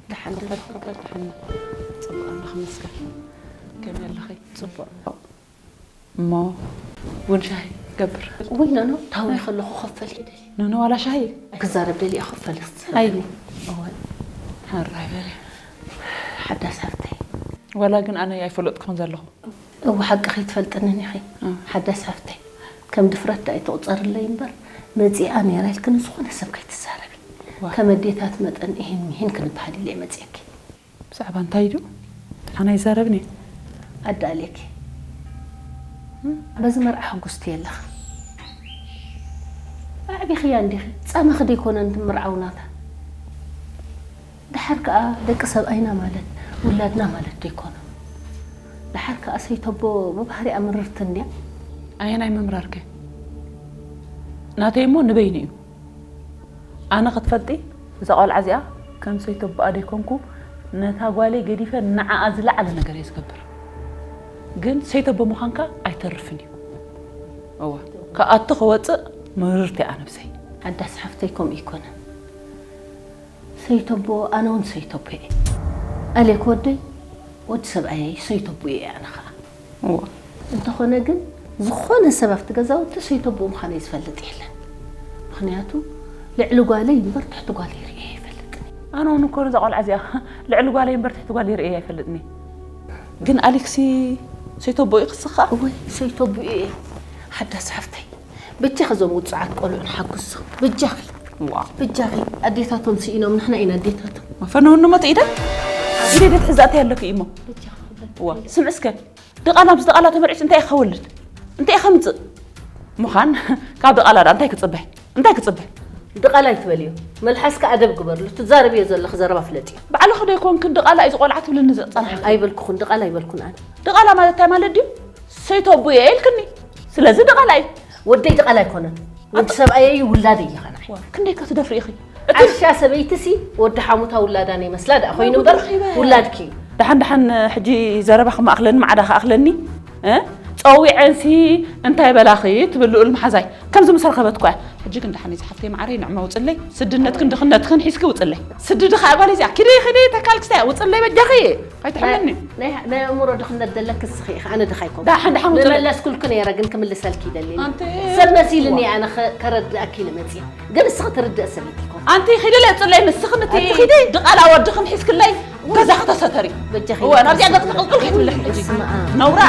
ደሓን ዶ? ከበድ ከበድ ደሓን። ጽቡቕ ኣለኹ መስገን። ከመይ ኣለኺ? ጽቡቕ። እሞ ቡን ሻሂ ገብር። ወይ ኖኖ፣ ታዊ ከለኹ ክፈል ይደሊ። ኖኖ፣ ዋላ ሻሂ? ክዛረብ ደሊ ክፈል። ኣይኒ። እወ። ሓራይ በለ። ሓዳስ ሓፍተይ። ዋላ ግን ኣነ ኣይፈለጥኩን ዘለኹ። እወ፣ ሓቂ ከይትፈልጥንን ኢኺ። እ። ሓዳስ ሓፍተይ። ከም ድፍረት ዳ ኣይትቑጸርለይ እምበር፣ መጺኣ ነይራ ኢልክን ዝኾነ ሰብ ከይትዛረቢ። ዋ። ከም ኣዴታት መጠን ኢሂን ሚሂን ክንበሃል ኢለ መጺአኪ። ብዛዕባ እንታይ ድዩ? ኣነ ኣይዛረብን እየ። ኣዳልየኪ። በዚ መርዓ ሕጉስቲ የለኻ። ኣዕቢኽያ እንዲኺ። ጻማኺ ደይኮነን ምርዓው ናታ። ደሓር ከኣ ደቂ ሰብኣይና ማለት ውላድና ማለት ደይኮኑ። ደሓር ከኣ ሰይተቦ ብባህሪኣ ምርርቲ እንድያ። ኣየናይ ምምራርከ? ናተይ እሞ ንበይኑ እዩ። ኣነ ክትፈልጢ፣ እዛ ቆልዓ እዚኣ ከም ሰይተቦኣ ደይኮንኩ፣ ነታ ጓለይ ገዲፈ ንዓኣ ዝለዓለ ነገር እየ ዝገብር። ግን ሰይተቦ ምዃንካ ኣይተርፍን እዩ። እወ፣ ክኣቱ ክወጽእ ምርርቲ እያ ነብሰይ። ሓዳስ ሓፍተይ ከምኡ ኣይኮነን። ሰይተቦ፣ ኣነ እውን ሰይተቦ እየ። ኣሌክ ወደይ፣ ወዲ ሰብኣየይ ሰይተቦ እየ ኣነ ኸኣ። እወ። እንተኾነ ግን፣ ዝኾነ ሰብ ኣብቲ ገዛውቲ ሰይተቦ ምዃነይ ዝፈልጥ የለን። ምኽንያቱ፣ ልዕሊ ጓለይ እምበር ትሕቲ ጓለይ ርእየ ኣይፈልጥን። ኣነ እውን እኮ ነዛ ቆልዓ እዚኣ ልዕሊ ጓለይ እምበር ትሕቲ ጓለይ ርእየ ኣይፈልጥን። ግን ኣሌክሲ ሰይተቦ እዩ ክስኻ? እወ፣ ሰይተቦ እየ። ሓዳስ ሓፍተይ፣ በጃኺ እዞም ውጹዓት ቆልዑ ንሓጉሶም። በጃኺ። ዋ። በጃኺ። ኣዴታቶም ስኢኖም፣ ንሕና ኢና ኣዴታቶም። ፈነውኒ ሞት ኢደ? ኢደ ኢደ ትሕዛእተይ ኣለኪ እሞ። በጃኺ ክብረት ዋ፣ ስምዒ እስከ። ድቓላ ምስ ድቓላ ተመርዒስ እንታይ ኢኻ ወልድ? እንታይ ኢኻ ምጽእ? ምዃን ካብ ድቓላ ደኣ እንታይ ክጽበ? እንታይ ክጽበ? ድቓላ ኣይትበልዮ። መልሓስካ ኣደብ ግበርሉ። ትዛረብዮ ዘለኺ ዘረባ ፍለጥዮ። ባዕልኺ ዶ ኣይኮንክን ድቓላ እዩ ዝቖልዓ ትብልኒ ዝጸናሕኪ? ኣይበልኩኹን፣ ድቓላ ኣይበልኩን ኣነ። ድቓላ ማለት እንታይ ማለት ድዩ? ሰይተቡ እየ ኢልክኒ። ስለዚ ድቓላ እዩ። ወደይ ድቓላ ኣይኮነን። ወዲ ሰብኣየይ ውላደይ እዩ ኸናይ። ዋ፣ ክንደይ ከ ትደፍሪ ኢኺ? እቲ ዓሻ ሰበይትሲ ወዲ ሓሙታ ውላዳ ናይ መስላ ደኣ ኮይኑ እምበር ውላድኪ እዩ። ደሓን ደሓን ሕጂ ዘረባ ክማእኽለኒ ማዕዳ ክኣኽለኒ፣ እ? ጸዊዐንሲ እንታይ በላኺ ትብል ልኡል መሓዛይ። ከምዚ ምስ ረኸበትኳ እያ። ሕጂ ግን ደሓን እዩ ዝሓፍተይ መዓረይ፣ ንዕመ ውጽለይ። ስድነትክን ድኽነትክን ሒዝኪ ውጽለይ። ስድዲ ኸኣ ጓል እዚኣ። ኪዲ ኺዲ ተካል ክስታይ ውጽለይ በጃኺ። ኣይትሕመኒ። ናይ ናይ ኣእምሮ ድኽነት ዘለኪ እስኺ ኢኺ፣ ኣነ ድኻ ኣይኮንኩ። ደሓን ደሓን ውጽለይ። መመለስኩልኪ ነይረ፣ ግን ክምልሰልኪ ይደሊ። ኣንቲ ሰብ መሲልኒ እዋ። ኣነ ኸ-፣ ከረድኣኪ ኢለ መጽየ። ግን እስኺ ትርድእ ሰበይቲ ኣይኮንኩ። ኣንቲ ኺዲ ለጽለይ ንስኺ ምቲ ኣንቲ ኺዲ። ድቓላ ወድኽን ሒዝክለይ ገዛኺ ተሰተሪ። በጃኺ እወ፣ ናብዚኣ ገጽ ተቐልቅል ከይትብልሕ ሕጂ። በስመ ኣብ። ነውራ።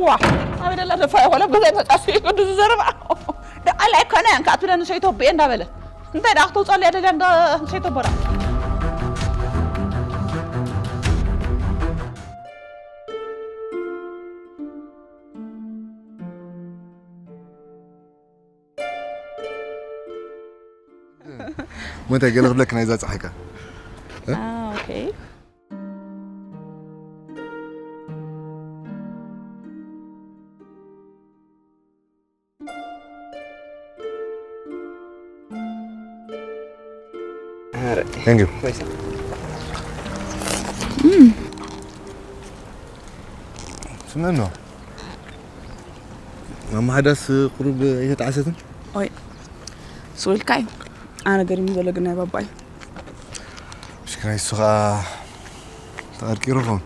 ዋ፣ ኣበይ ደላ ደፋያ ዋላ ብገዛይ መጻሱ እዩ ቅዱስ ዘረባ። ደቓላ ኣይኮነን፣ ከኣ ትብለኒ ሰይተቦ እየ እንዳበለ። እንታይ ደኣ ክተውጸሉ እያ ደልያ እንዳ ሰይተቦ ደኣ? ሞንታይ ገለ ክብለክ ናይዛ ጸሓይካ? እ? አ፣ ኦኬ። Thank you. ስምዕኖ። ማማ ሓዳስ ቁሩብ ኣይተጣዕሰትን? ኦይ፣ ስቕ ኢልካ እዩ። ኣነ ገሪሙ ዘሎ ግን ናይ ባባ እዩ። ምሽክናይ እሱ ኸኣ ተቐርቂሩ ኸውን።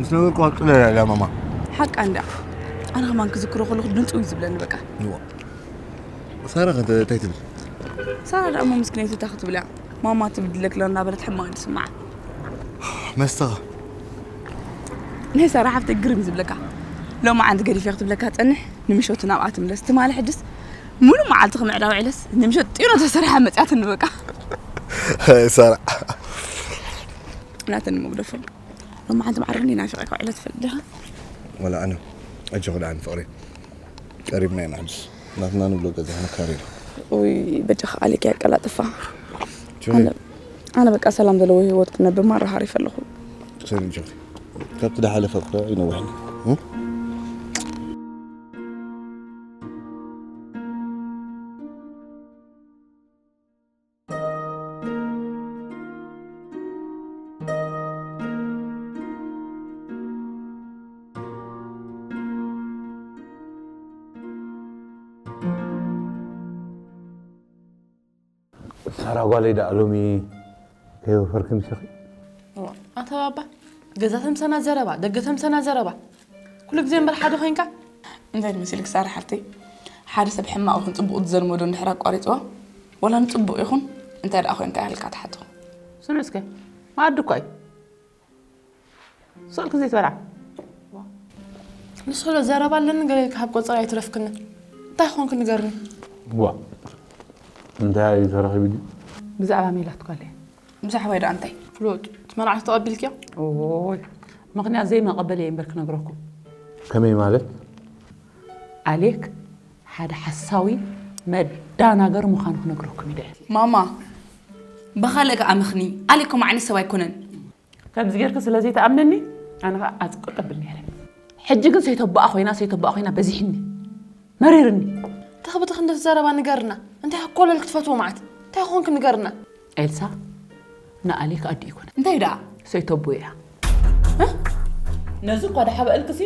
ምስ ነበርኩ ኣብ ጥለ እያ ማማ። ሓቃ እንድያ። ኣነ ከማን ክዝክሮ ከለኹ ድንጽው እዩ ዝብለኒ በቃ። እዋ። ሳራ ከ እንታይ ትብል? ሳራ ደኣ እሞ ምስኪነይቲ እንታይ ክትብል እያ? ማማ ትብድለክ ኣላ እናበለት ሕማቕ እዩ ዝስምዓ። መስተኻ? ናይ ሳራ ሓፍተይ ግርም እዩ ዝብለካ። ሎማዓንቲ ገዲፈ ክትብለካ ትጸንሕ፣ ንምሸቱ ናብኣ ትምለስ። ትማሊ ሕድስ ሙሉእ መዓልቲ ክምዕዳ ውዒለስ፣ ንምሸት ጢኖ ተሰሪሓ መጺኣትኒ በቃ። ሳራ። ናተኒ መግደፎ። ሎማዓንቲ ማዕረ ክንደይ ናፊቐካ ውዒለ ትፈልጥ ዲኻ? ወላ ኣነ። ኣጆኺ ደሓን ፍቕረይ። ቀሪብና ኢና ሕድስ። ናትና ንብሎ ገዛ ክንካረይ ኢና። ውይ በጃኻ ኣሌክ ያቀላጥፋ። ኣነ ኣነ በቃ ሰላም ዘለዎ ህይወት ክነብር ማራሃር ይፈለኹ። ሰሪ ጆ ካብቲ ዳሓለፈ እኮ ይነውሕ ሳራ ጓለይ ደኣ ሎሚ ከይወፈርክን ኢኺ? ኣታ ባባ ገዛ ተምሰና ዘረባ ደገ ተምሰና ዘረባ ኩሉ ግዜ እምበር ሓደ ኮይንካ እንታይ ትመስልክ ሳራ ሓፍተይ ሓደ ሰብ ሕማቕ ይኹን ጽቡቕ ዝዘልመዶ እንድሕር ኣቋሪፅዋ ወላ ንጽቡቕ ይኹን እንታይ ደኣ ኮይንካ ያህልካ ትሓቶ ስምዕ እስከ መኣዲ እኳ እዩ ስቕ ኢልክን ዘይትበልዓ ንስሎ ዘረባ ኣለኒ ገለ ኢልካ ካብ ቆፀራ ኣይትረፍክኒ እንታይ ኾንክ ንገርኒ ዋ እንታይ እዩ ተረኺቡ ድዩ ብዛዕባ ሜላት ጓለይ ብዛዕባይ ደኣ እንታይ ፍሉጥ እቲ መርዓት ተቐቢልክዮ ኦይ ምኽንያት ዘይመቐበል እየ እምበር ክነግረኩም ከመይ ማለት ኣሌክ ሓደ ሓሳዊ መዳናገር ምዃኑ ክነግረኩም ኢለ ማማ ብኻልእ ከኣ ምኽኒ ኣሌክ ከምኡ ዓይነት ሰብ ኣይኮነን ከምዚ ጌርኪ ስለ ዘይትኣምነኒ ኣነ ከዓ ኣጽቅጥ ኣብል ነይረ ሕጂ ግን ሰይተቦኣ ኮይና ሰይተቦኣ ኮይና በዚሕኒ መሪርኒ ተኽብቲ ክንደስ ዘረባ ንገርና እንታይ ኮለል ክትፈትዎ መዓት እንታይ ኾንክ ንገርና ኤልሳ ንኣሌክ ኣዲ ይኮነ እንታይ ደኣ ሰይተቦ እያ ነዚ እኳ ደሓበ እልክሲ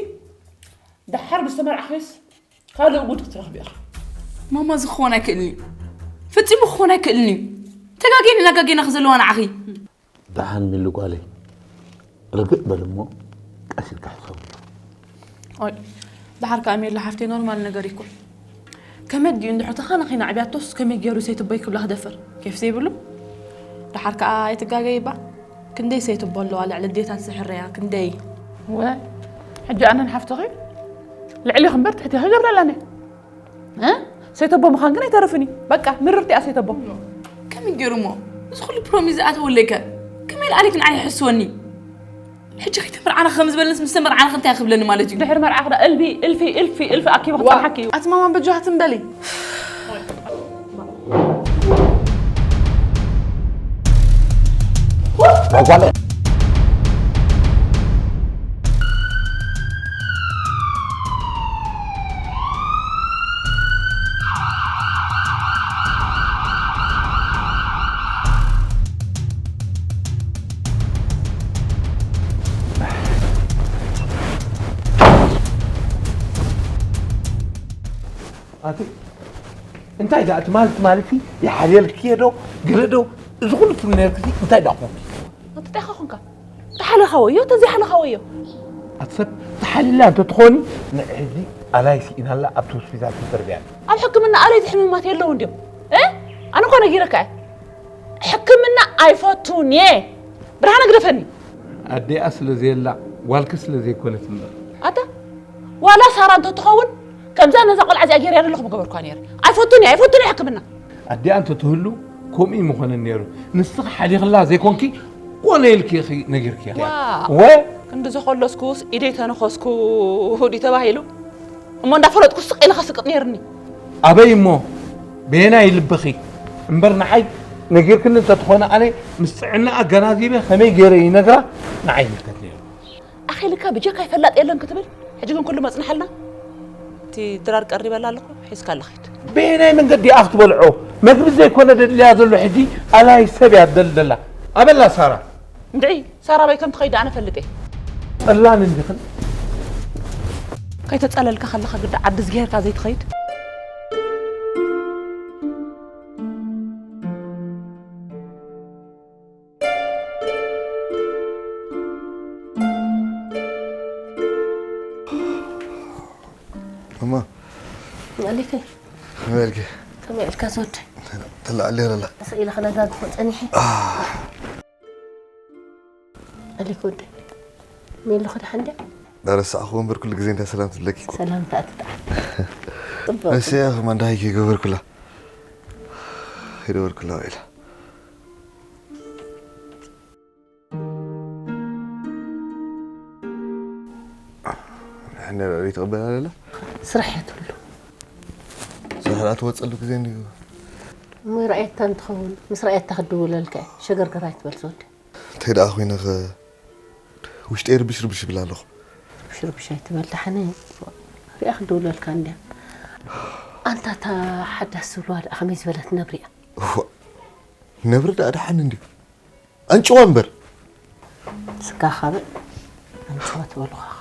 ደሓር ምስ ተመርዓኺስ ካልእ ጉድ ክትረኽቢ ኢኺ ማማ እዚ ክኾን ኣይክእልን እዩ ፈጺሙ ክኾን ኣይክእልን እዩ ተጋጌን እናጋጌና ክዘለዋ ንዓኺ ደሓን ሚሉ ጓለይ ርግእ በል እሞ ቀስ ኢልካ ሕሰቡ ኦይ ደሓር ከኣ ሜላ ሓፍተይ ኖርማል ነገር ይኩን ከመይ ድዩ እንድሕር ተኻና ኸይና ዕብያቶስ ከመይ ገይሩ ሰይትቦይ ክብላ ክደፍር ኬፍ ዘይብሉ ደሓር ከኣ ኣይትጋገይ እባ ክንደይ ሰይትቦ ኣለዋ ልዕሊ ኣዴታት ዝሕረያ ክንደይ ወ ሕጂ ኣነን ሓፍትኺ ልዕሊ ክንበር ትሕቲ ክገብረላኒ ሰይተቦ ምዃን ግን ኣይተርፍን እዩ በቃ ምርርቲ እያ ሰይተቦ ከመይ ገይሩ እሞ እዚ ኩሉ ፕሮሚስ ዝኣተወለይ ከ ከመይ ኢለ ኣሌክ ንዓይ ይሕስወኒ ሕጂ ከይተመርዓና ከም ዝበለንስ ምስ ተመርዓና ከ እንታይ ክብለኒ ማለት እዩ ድሕሪ መርዓ ክዳ እልቢ እልፊ እልፊ እልፊ ኣኪቡ ክፀንሓኪ እዩ ኣቲ ማማ በጃኻ ትም በሊ ጓጓለ ኣቲ እንታይ ደኣ ትማል ትማልቲ ይሓልየልክዮ ዶ ግረ ዶ እዚ ኩሉ ትብል ነርክሲ እንታይ ደኣ ኮንኪ ኣቲ ጣኻ ኮንካ ተሓለኻ ወዮ ተዘይሓለኻ ወዮ ኣቲ ሰብ ተሓሊላ እንተትኾኒ ንሕዚ ኣላይ ስኢናላ ኣብቲ ሆስፒታል ትደርብያ ኣብ ሕክምና ኣለይቲ ሕምማት የለውን ድዮም ኣነ እኳ ነጊረካ ሕክምና ኣይፈቱን እየ ብርሃነ ግደፈኒ ኣዴኣ ስለ ዘየላ ጓልኪ ስለ ዘይኮነት እምበር ኣታ ዋላ ሳራ እንተትኸውን ከምዛ ነዛ ቆልዓ እዚኣ ገይርያ ዘለኹ ምገበርኳ ነይረ ኣይፈቱን እየ ኣይፈቱን እየ ሕክምና ኣዴኣ እንተትህሉ ከምኡ ምኾነ ነይሩ ንስኺ ሓሊኽላ ዘይኮንኪ ኮነ ኢልኪ ኢኺ ነጊርክያ ወ ክንዲ ዘኸለስኩስ ኢደይ ተነኸስኩ ድዩ ተባሂሉ እሞ እንዳፈለጥኩ ስቕ ኢለ ከስቅጥ ነይርኒ ኣበይ እሞ በየናይ ልብኺ እምበር ንዓይ ነጊርክኒ እንተትኾነ ኣነ ምስ ጥዕና ኣገናዚበ ከመይ ገይረ ይነግራ ንዓይ ይምልከት ነይሩ ኣኺልካ ብጀካይ ፈላጥ የለን ክትብል ሕጂ ግን ኩሉ መፅናሓልና እቲ ድራር ቀሪበላ ኣለኹ ሒዝካ ኣለኺድ በየናይ መንገዲ ኣኽ ትበልዖ መግቢ ዘይኮነ ደድልያ ዘሎ ሕጂ ኣላይ ሰብ እያ ትደሊ ዘላ ኣበላ ሳራ እንድዒ ሳራባይ ከም ትኸይድ ኣነ ፈልጥ እየ። ጠላን እንዲኽን ከይተጸለልካ ከለኻ ግዳ ዓዲ ዝገርካ ዘይትኸይድ። እማ ኣሌከይ ከመይ ኢልኪ? ከመይ ኢልካ ዝወደይ? ተላዕሊ ኣለላ። ስቕ ኢለ ክነጋግፎ ጸኒሐ። ኣሌክ ወደይ ሜሉ ክድሓን ድያ? ዳረሳዕኹ እምበር ኩሉ ግዜ እንታይ ሰላም ትብለኪ። ሰላምታ ትጥዓም። ጽቡቕ። እሰይ ኣኹም ኣንዳይ ከይገበርኩላ ከይገበርኩላ ኢላ። ንሕና ርእይ ትቕበል ኣለላ። ስራሕ እያ ትብሉ። ስራሕ ደኣ ትወፀሉ ግዜ እንድዩ። እሞ ርኣየታ እንትኸውን፣ ምስ ረኣየታ ክድውለልካ እየ። ሸገርገር ኣይትበል ዝወዲ። እንታይ ደኣ ኮይነ ኸ ውሽጠይ ርብሽ ርብሽ ይብል ኣለኹ። ርብሽ ርብሽ ኣይትበል ደሓነ። ሪኣ ክድውለልካ እንድያ። ኣንታ እታ ሓዳስ ዝብልዋ ደኣ ከመይ ዝበለት ነብሪ እያ? እዋ፣ ነብሪ ደኣ ደሓን እንድዩ። ኣንጭዋ እምበር። ስጋ ካልእ ኣንጭዋ ትበልኻ ኸ?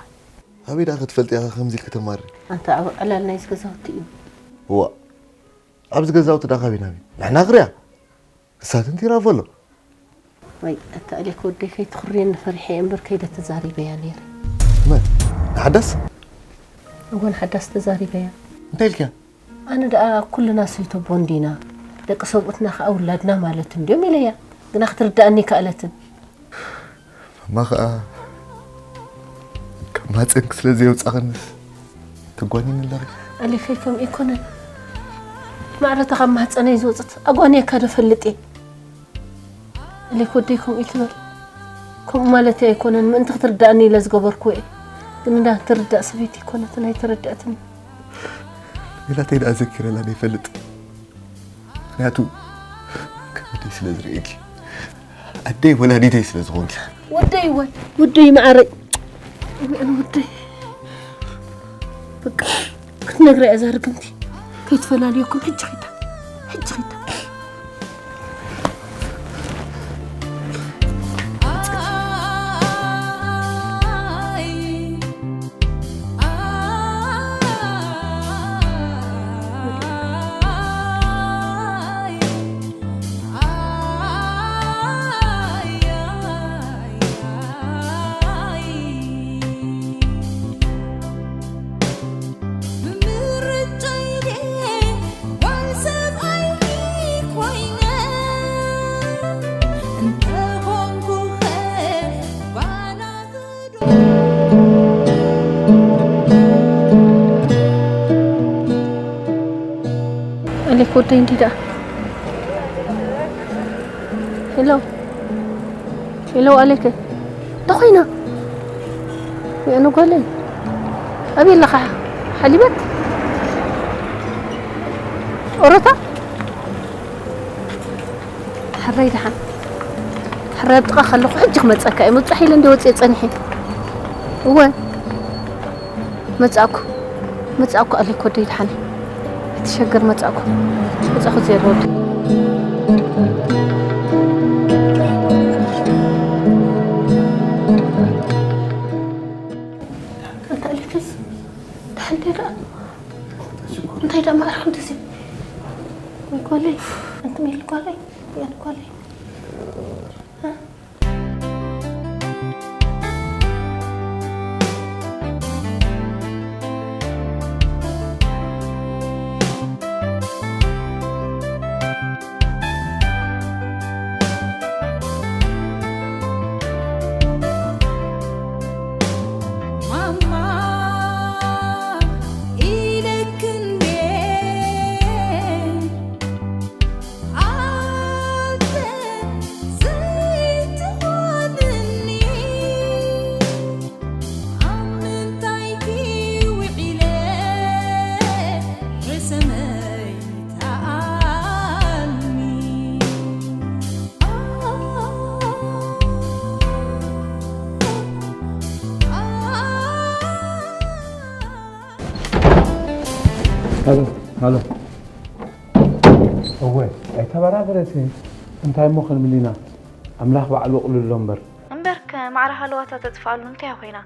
ኣበይ ደኣ ክትፈልጥ ኢኻ ከምዚ ኢልኪ ተማሪ? ኣንታ ኣብ ዕላል ናይዚ ገዛውቲ እዩ። እዋ፣ ኣብዚ ገዛውቲ ደኣ ካበይ ናበይ? ንሕና ክሪኣ። ንሳ ተንቲራ ፈሎ። ወይ፣ ኣታ ኣሌክ ወደይ ከይትኹርየኒ ፈሪሐ እየ እምበር ከይደ ተዛሪበያ ነይረ። መን? ንሓዳስ? እወ፣ ንሓዳስ ተዛሪበያ። እንታይ ኢልክያ? ኣነ ደኣ ኩልና ሰይተቦ እንዲና፣ ደቂ ሰብኡትና ከኣ ውላድና ማለት እንድዮም ኢለያ። ግና ክትርድኣኒ ኣይከኣለትን። ማማ ኸኣ ካብ ማህጸንኪ ስለ ዘየውጻኽንስ ተጓኒኒ ኣለኺ። ኣሌከይ ከምኡ ኣይኮነን። ማዕረ እታ ካብ ማህጸነይ ዝወጸት ኣጓንየካ ዶ እፈልጥ እየ? ኣሌክ ወደይ ከምኡ ኣይትበል። ከምኡ ማለተይ ኣይኮነን፣ ምእንቲ ክትርድኣኒ ኢለ ዝገበርኩ እየ። ግን እንዳ ትርዳእ ሰበይቲ ኣይኮነትን፣ ኣይተረድኣትኒ። ሜላተይ ደኣ ዘኪረላ ዶ ይፈልጥ? ምኽንያቱ ከም ኣደይ ስለ ዝርእየኪ፣ ኣደይ ወላዲተይ ስለ ዝኾንኪ። ወደይ እወ፣ ወደይ መዓረይ። እወ፣ ወደይ። በቃ፣ ክትነግራ እያ እዛ ርግምቲ። ከይትፈላልየኩም ሕጂ ኺዳ። ሕጂ ኺዳ። ኣሌክ ወደይ እንዲ ደኣ። ሄሎ። ሄሎ ኣሌክ። እንታይ ኮይና? የእነ ጓለይ። ኣበይ ኣለኻ? ሓሊበት? ኦሮታ? ሕራይ ደሓን። ሕራይ ኣብ ጥቓ ከለኹ ሕጂ ክመጸካ እየ። ምብጻሕ ኢለ እንደ ወጽየ ጸኒሐ። እወ። መጻእኩ። መጻእኩ ኣሌክ ወደይ ደሓን። ኣይትሸገር መጻእኩ። መጻእኩ ዜሮ ወዲ። ኣንታ ኣሌክስ፣ ደሓን እንታይ ደኣ? እንታይ ደኣ ማዕረ ክንድዚ? ወይ ጓለይ፣ ኣንቲ ሜል ጓለይ፣ ወይ ኣነ ጓለይ። ሃሎ፣ ሃሎ። እወ፣ ኣይተበራበረትን። እንታይ እሞ ክንብል ኢና? ኣምላኽ ባዕሉ ኣቕልሎ እምበር። እምበርከ፣ ማዕረ ሃለዋታ ተጥፍኣሉ እንታይ ኮይና?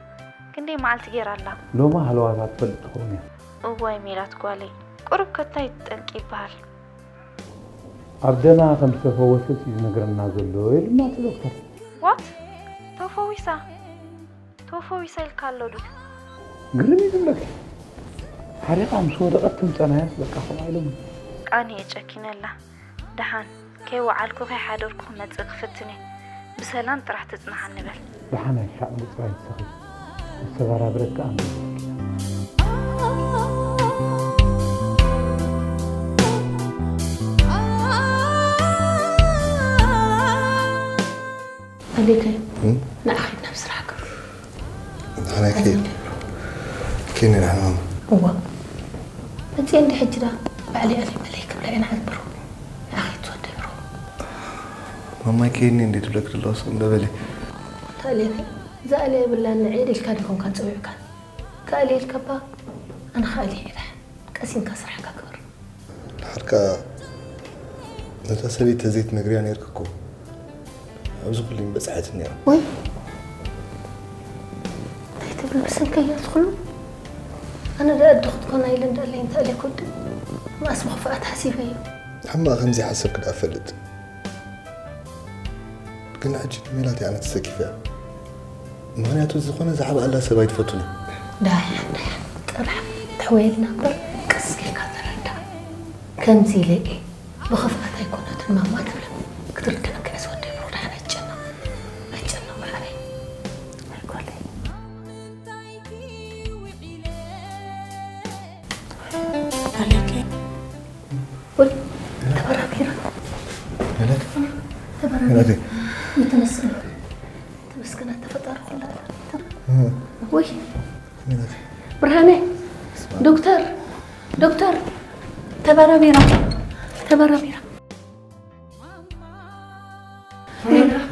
ክንደይ መዓልቲ ገይራ ኣላ? ሎማ ሃለዋታ ትፈልጥ ትኸውን እያ። እዋይ ሜላት ጓለይ፣ ቁሩብ ከ እንታይ ጠንቂ ይበሃል? ኣብ ደማ ከም ዝተፈወሰት እዩ ዝነግረና ዘሎ፣ ኢሉና እቲ ዶክተር። ዋት? ተፈዊሳ? ተፈዊሳ ኢልካ ኣሎ ዱድ? ግርም እዩ ዝብለካ። ሓሪቓ ምስ ወደቐት ትምጸናያስ በቃ ከምኣ ኢሎም። ቃንየ ጨኪነላ። ደሓን ከይወዓልኩ ከይሓደርኩ ክመጽእ ክፍትን እየ። ብሰላም ጥራሕ ትጽንሓኒ በል። ደሓን ኣይሻዕ ምጽራይ ትሰኺ። ዝተበራብረት ከኣ ኣሌከ፣ እም? ንዓ ኺድ ናብ ስራሕካ። ንሕና ኣይንብሎ። ኬን ንሕና ማማ። እዋ። መጽየ እንዲ ሕጂ ዳ ባዕለይ ኣሌ መለይ ክብላ ኢና ኣንብሮ። ንዓ ማማይ ከይኒ እንዴ ትብለክ ዘለዋ ስቕ እንዶ በሊ። ተኣልየኒ ዝኣልያ የብላን። ንዒድ ኢልካ ዲኮንካ ፀዊዕካ? ተኣልየ ኢልካባ ኣነ ከኣልየ ኢለ። ቀሲንካ ስራሕካ ግበር። ድሓር ከኣ ነታ ሰበይቲ ተዘይትነግርያ ነይርኪ እኮ ኣብዚ ኩሉ ይምበጽሐት ነይራ። ወይ እንታይ ትብል ብሰንከይ እያ ዝኹሉ? ኣነ ደኣ ኣደ ክትኮና ኢለ እንዳለይ እንታይ ኢለ ክወድእ? መኣስ ብኽፍኣት ሓሲበዮ። ሕማቕ ከም ዘይሓሰብኪ ደኣ እፈልጥ። ግን ሕጂ ንሜላት እያ ኣነ ተሰኪፈያ። ምኽንያቱ ዝኾነ ዝዓብኣላ ሰብ ኣይትፈቱን እያ። ዳሕን ዳሕን ጥራሕ ተሕወየልና እምበር ቀስ ኢልካ ተረድኣ። ከምዚ ኢለ እየ ብኽፍኣት ኣይኮነትን ማማ ትብላ። ክትርድኣካ እየ ዝወደይ ብሩኽ። ደሓን ኣይትጨነቕ። ኣይትጨነቕ ብሓረይ። ኣይኮለይ። ኣሌኬ ወይ ተበራቢራ። ሜላት ተበራቢራ። ሜላተይ ተመስገን። ተመስገን ኣተፈጣሪ ኩላ። ወይ ሜላተይ ብርሃነ ዶክተር ዶክተር ተበራቢራ ተበራቢራ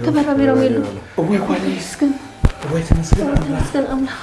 ተበራቢሮም የሉ። እወይ ጓለይ ተመስገን እወይ ተመስገን ኣምላኽ ተመስገን ኣምላኽ።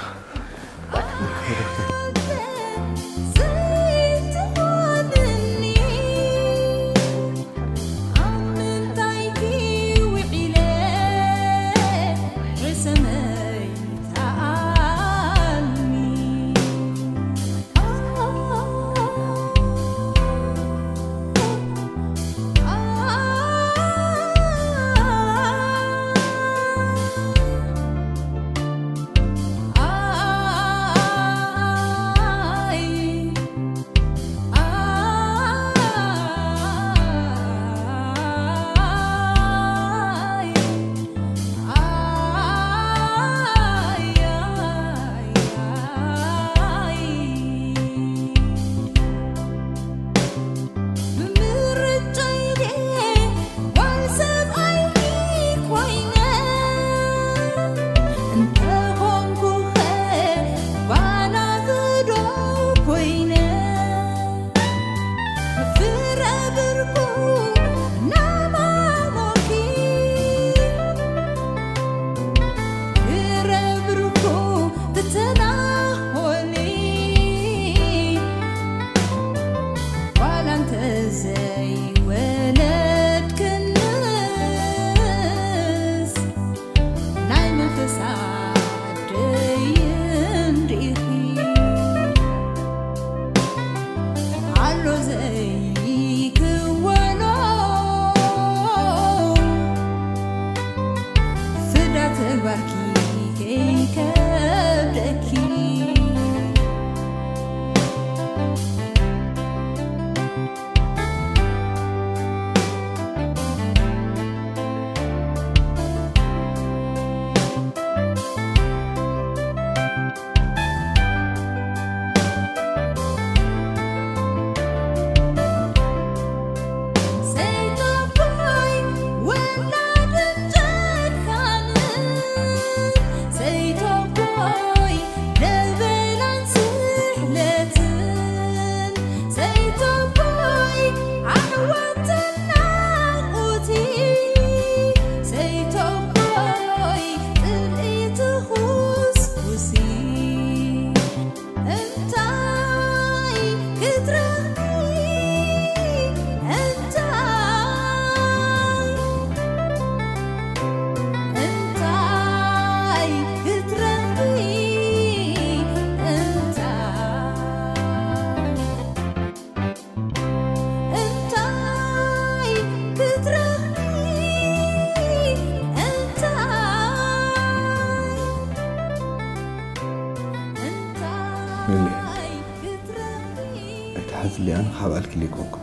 ኣይትሓዝሊ ኣነ ካብ ኣልኪል ኣይኮንኩ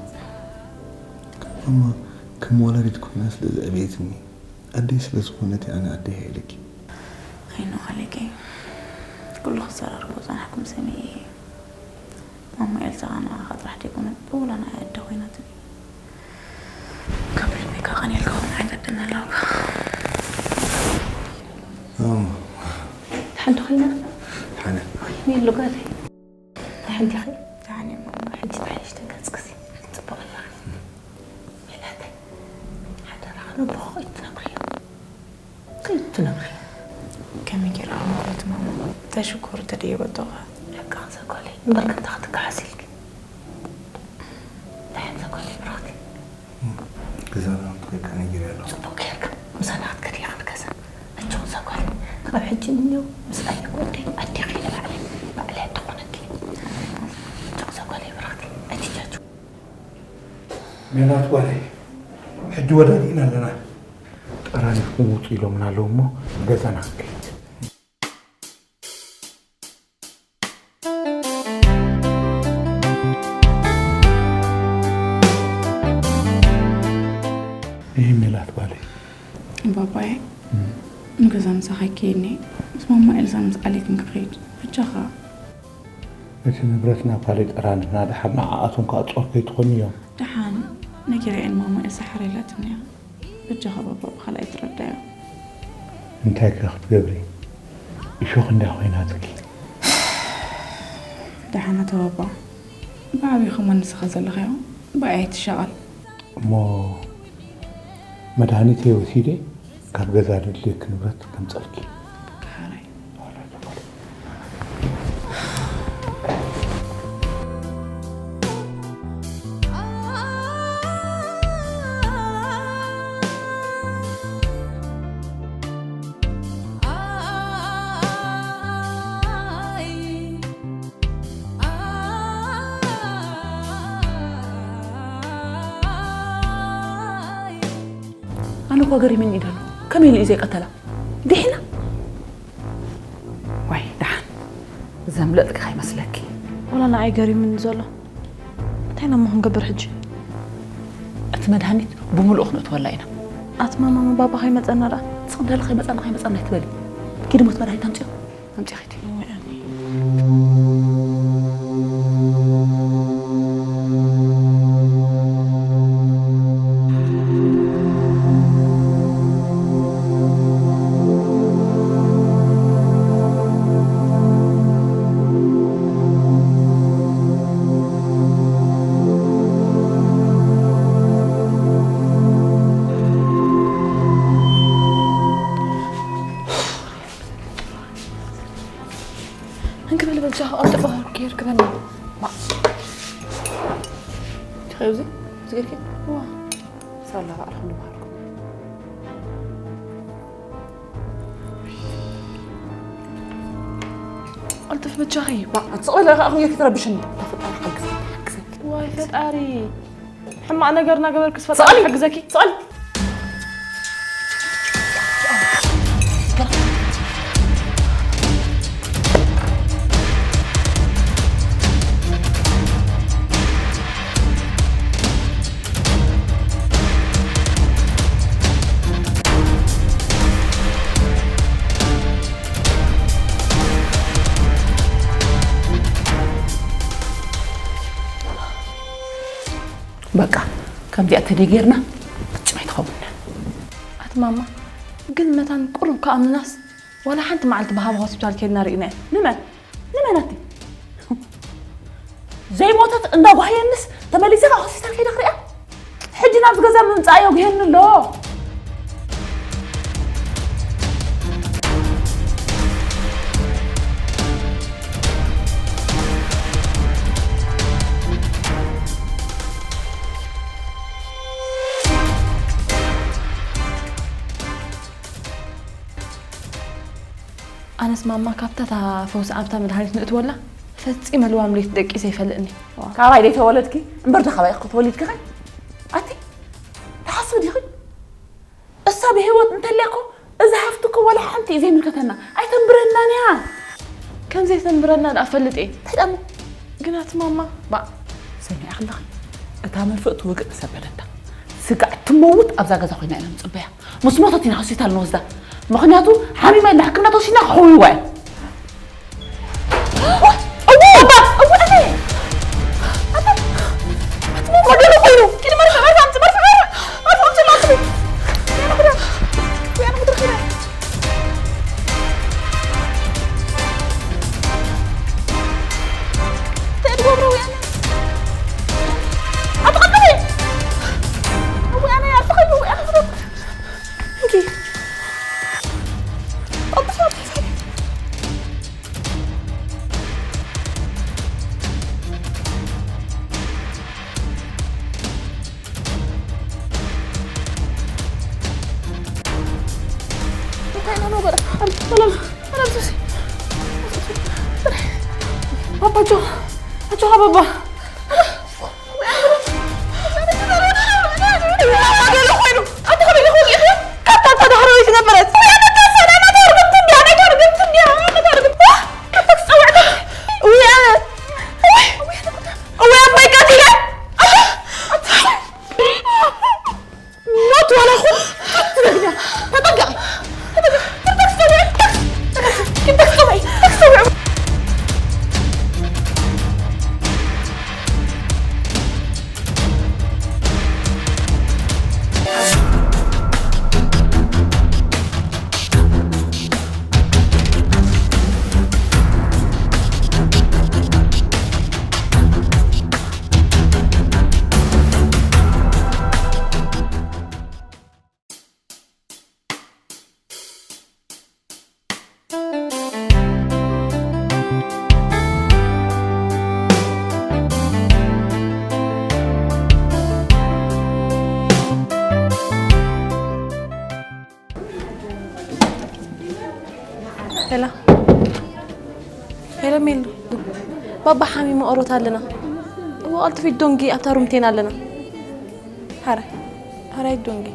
እሞ ከም ወላዲት ኮይና ስለ ዘዕበየትኒ ኣደይ ስለ ዝኾነት ኣነ ኣደይ ኢለኪ ኣይኖ ኣለኪ ኩሉ ክዘራርቦ ጸናሕኩም ሰሚኤ ማማ ኤልሳ ንዓኻ ጥራሕ ደይኮነት ብውላ ንዓይ ኣደ ኮይናትኒ ካብ ልበይ ከኣ ቀንየልካ እውን ኣይፈቅድን ኣለውካ ኣማ ሓንቲ ኮይና ሓነ ሚሉ ጋለይ ሓንቲ ኸ ደሓን እዮም ማማ ሕጂ ተሓይሽ ተገጽክሲ ጽቡቕ ኣለኻ ሜላተይ ሓደራኻ ኣቦኻ ከይትነግርዮ። ከይትነግርዮ። ከመይ ገይረ ኣመንኩ እቲ ማማ? እንታይ ሽኮር ተደይበ ኣለኹ? ደቂ ክንሰ ጓለይ፣ እምበር ከምታ ክትከሓስ ኢልኪ። ደሓን ሰ ጓለይ ብራኽቲ። ገዛና ደቂ ነጊረ ኣለኹ። ጽቡቕ ጌርካ። ምሳና ክትከዲ ኢኻ ንገዛ። እጆ ክንሰ ጓለይ፣ ካብ ሕጂ ንንዮ ምስ ኣየኩ ወደይ ኣዴኺ ኢለ ባዕለይ፣ ባዕለይ ኣደ ኮነኪ። እጆ ክንሰ ጓለይ ብራኽቲ፣ ኣይትጃጁ። ሜላት ጓለይ፣ ሕጂ ወዳዲእና ኣለና። ጠራኒፍኩም ውጹ ኢሎምና ኣለዉ እሞ፣ ገዛና ክንከይድ። ይህ ሜላት ጓለይ። ባባዬ፣ እም። ንገዛ ምሳኻ ይከይድኒ። ምስ ማማ ኤልሳ ምስ ኣሌክን ክኸይድ። ብጃኻ። እቲ ንብረት ናብ ካልእ ጠራኒፍና፣ ደሓር ንዓኣቶም ከኣ ጾር ከይትኾኑ እዮም። ደሓን፣ ነጊረየን ማማ ኤልሳ ሓሪላትኒ እያ። በጃኻ ባባ ብኻልኣይ ትረዳዮ። እንታይ ከ ክትገብሪ? እሾኽ እንድያ ኮይናትኪ። ደሓን ኣታ ባባ፣ ብዓብይኹም ንስኻ ዘለኻዮ ብኣይ ኣይትሻቐል። እሞ መድሃኒተይ ወሲደ ካብ ገዛ ዘድልየኪ ንብረት ከምጸልኪ። ደሓራይ። ኣነ እኳ ገሪምኒ እዩ ደሎ። ከመይ ኢሉ እዩ ዘይቀተላ? ዲሒና? ዋይ፣ ደሓን ዘምለጥኪ ከይመስለኪ። ወላ ንዓይ ገሪምኒ ዘሎ። እንታይ ኢና እሞ ክንገብር ሕጂ? እቲ መድሃኒት ብምሉኡ ክነእትወላ ኢና። ኣቲ ማማ፣ እሞ ባባ ከይመጸና ደኣ? ስቕ በሊ፣ ከይመጸና፣ ከይመጸና ኣይትበሊ። ኪዲ እሞ እቲ መድሃኒት ኣምጽዮ። ኣምጺኺ እቲ። እንክብል በጃ ኣውጥባ ኬር ክበና። ትኸዚ ዝገርኪ ዋ ሳላ ባዕልኹም ንባህርኩም። ቀልጥፍ በጃኺ። ባ ጽቕለ ከኣ ኹን ክትረብሽኒ። ፈጣሪ ሓግዘ፣ ሓግዘ። ዋይ ፈጣሪ። ሕማቕ ነገር እናገበርክስ ፈጣሪ ስቐሊ! ሓግዘኪ። ስቐሊ! በቃ፣ ከምዚኣ ተደይ ጌርና ፍጹም ኣይትኸውንና። ኣቲ ማማ፣ ግን መታን ቁሩብ ክኣምንናስ፣ ዋላ ሓንቲ መዓልቲ ብሃባ ሆስፒታል ኬድና ርኢናያ። ንመን? ንመን ኣቲ? ዘይሞተት እንዳጓህየንስ ተመሊሰ ካብ ሆስፒታል ከይደ ክሪኣ? ሕጂ ናብዚ ገዛ ምምጻእ የጉህየኒ ኣሎ። ኣነስ ማማ ካብታ እታ ፈውሲ ኣብታ መድሃኒት ንእትወላ ፈጺመ ልዋም ለይቲ ደቂሰ ይፈልጥኒ። ካባይ ደይተወለድኪ እምበር ዶ ካባይ ኢኺ ተወሊድኪ ኸ? ኣቲ ትሓስቢ ዲኺ? እሳ ብህይወት እንተልያ እኮ እዚ ሃፍቲ እኮ ዋላ ሓንቲ እዩ ዘይምልከተና። ኣይተንብረናን እያ። ከም ዘይተንብረና ደኣ ፈልጥ እየ። እንታይ ደኣ እሞ? ግን ኣቲ ማማ። ባ፣ ሰሚዐ ኣለኺ? እታ መርፍእ ትውግእ ምስ ኣበለታ፣ ስጋዕ ትመውት ኣብዛ ገዛ ኮይና ኢና ንጽበያ። ምስ ሞተት ኢና ሆስፒታል ንወስዳ። ምኽንያቱ ሓሚማ ኢልና ሕክምና ተወሲድና ክሕውይዋ እያ። እወ! እወ! ኣነ! ኣታ! ኣቲ ማማ! ወደሎ ኮይኑ! ኪዲ መርፍእ፣ መርፍእ ኣምጺ፣ መርፍእ፣ መርፍእ! መርፍእ ኣምጺ፣ መርፍእ! ወያነ ጉዳ! ወያነ ጉዳ ረኺበ! እንታይ ትገብሩ ወያነ? ኣታ ቀጥሊ! ወያነ ኣታ ኸይዱ፣ ወያነ ጉዳ! ሰላም፣ ሰላም ሱሲ። ባባ፣ ኣጆኻ፣ ኣጆኻ ባባ። ሞት ዋላ ይኹን፣ ተጠንቀቂ። ሄላ፣ ሄሎ ሜሉ፣ ባባ ሓሚሙ ኦሮት ኣለና። እወ፣ ቀልጥፊ ዶንጊ ኣብታ ሩምቴን ኣለና። ሓራይ፣ ሓራይ ዶንጊ።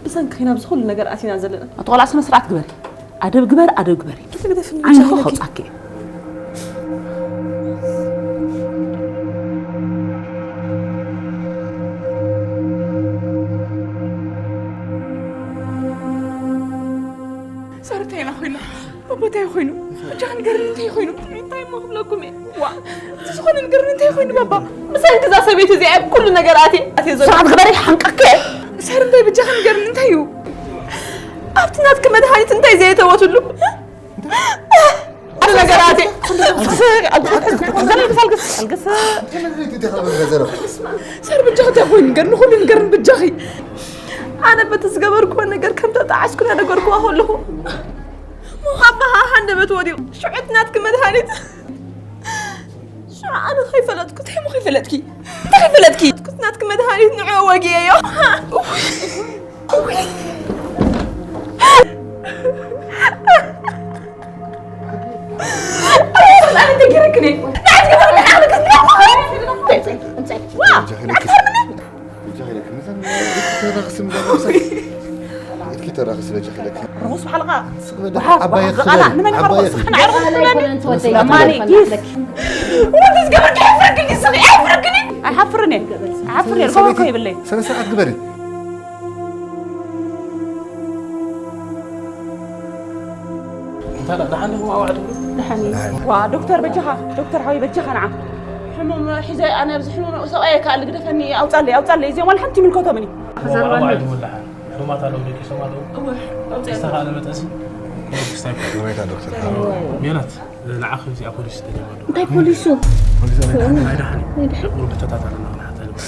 ብሰንኪ ኢና ኣብዚ ኩሉ ነገር ኣቲና ዘለና። ኣቶ ቆልዓ፣ ስነ ስርዓት ግበሪ። ኣደብ ግበሪ፣ ኣደብ ግበሪ። እዚ ግደፍኒ፣ ዓይንኹ ብቻ ከውጻኪ። ሳሪ፣ እንታይ ኢና ኮይና? ባባ እንታይ ኮይኑ? ብጃኻ ንገርኒ፣ እንታይ ኮይኑ? እንታይ እሞ ክብለኩም እየ? ዋ፣ እቲ ዝኾነ ንገርኒ፣ እንታይ ኮይኑ ባባ? ብሰንኪ እዛ ሰበይቲ እዚኣ እየ ኣብ ኩሉ ነገር ኣትየ፣ ኣትየ ዘሎ። ስርዓት ግበሪ፣ ሓንቀኪ እየ። ሳሪ፣ እንታይ ብጃኻ ንገርኒ፣ እንታይ እዩ? ኣብቲ ናትኪ መድሃኒት እንታይ ዘየተወትሉ? ኩሉ ነገር ኣትየ። ኣልግስ፣ ኣልግስ፣ ኣልግስ፣ ኣልግስ። ሳሪ፣ ብጃኺ እንታይ ኮይኑ ንገርኒ፣ ንኹሉ ንገርኒ ብጃኺ። ኣነ በቲ ዝገበርኩዎ ነገር ከም ተጣዓስኩ እናደገርኩዋ ከለኹ፣ ኣባኻ ሃንደበት ወዲቑ። ሽዑ እቲ ናትኪ መድሃኒት፣ ሽዑ ኣነ ከይፈለጥኩ፣ እንታይ እሞ ከይፈለጥኪ? እንታይ ከይፈለጥኪ? እቲ ናትኪ መድሃኒት ንዕኡ ወጊኤዮ። ኣነ እንታይ ገይረክን እየ? እንታይ ትገብር? እንታይ ዓመት ክትነብር? እንታይ፣ እንታይ፣ እንታይ? ዋ! በጃኺ ለኪ። በጃኺ ለኪ። ምዘን ኢድኪ ተራኽሲ ምዘን ነብሰኪ። ኢድኪ ተራኽሲ በጃኺ ለኪ። ርኹስ በሓልኻ። ስቕ በል። ወሓፍ፣ ዓባይ ወሓፍ ኢድኪ ዘቓላ። በል። ንመን ኢኻ ዓባይ ርኹስ? ኢድኪ። ንዓይ ርኹስ ትብለኒ? ኣይኮነን ትወደይ። ሰማኒ፣ ይስ። ወዲ ዝገበርኪ ኣይፍረክን፣ ይስኺ፣ ኣይፍረክን። ኣይሓፍርን እየ። ኣይሓፍርን እየ። ሰበይቲ፣ ርጎቦ እኮ ይብለይ። ስነ ስርዓት ግበሪ። እንታይ ደኣ፣ ደሓን ዲኹም ኣዋዕድኩም? ደሓን እዩ። ዋ፣ ዶክተር በጃኻ፣ ዶክተር ሓወይ በጃኻ ንዓ። ሕሙም ሒዘ ኣነ ኣብዚ ሕሙም ሰብኣይ ከኣል ግደፈኒ፣ ኣውጻለይ፣ ኣውጻለይ። እዚኦም ዋላ ሓንቲ ይምልከቶምን እዩ። ክዘርበኒ። ኣዋዕድኩም ደሓን። ሕሙማት ኣለዉ፣ ደቂሶም ኣለዉ። እወ፣ ኣውጻለይ። ዝተኻእለ መጠንሲ። ክስታይ። ሜላት። ንዓኺ እዚኣ ፖሊስ ተጀመሩ። እንታይ ፖሊሱ? ፖሊስ ኣበይ ደሓን? ኣይ ደሓን። ኣይ ደሓን። ቁሩብ ብተታት ኣለና ክንሓታ ንብል።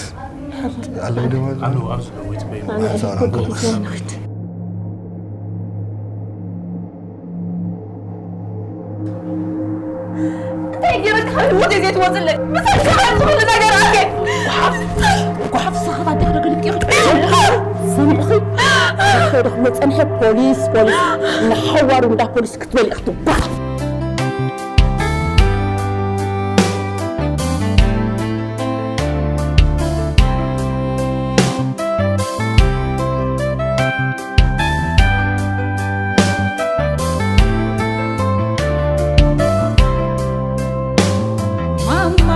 ኣለዉ ደማ? ኣለዉ ኣብዚ ኣለዉ ይጽበዩ። ኣነ ማሕሳ ኣነ ኣነ ኣንጎ። ፖሊስ ንኽድ። እንታይ ገይረካ ወደ ዘይት ወጽለይ? ምሳሌ ዝኹሉ ነገር ኣትየ። ጓሓፍ፣ ጓሓፍ ሰኸባ ደኽደኽ ልክዕ። ሰሚዕኺ? ከይደ ክብሎ ጸንሐ ፖሊስ፣ ፖሊስ። ንሓዋሩ እንዳ ፖሊስ ክትበልዒ ክትባዕ። ማማ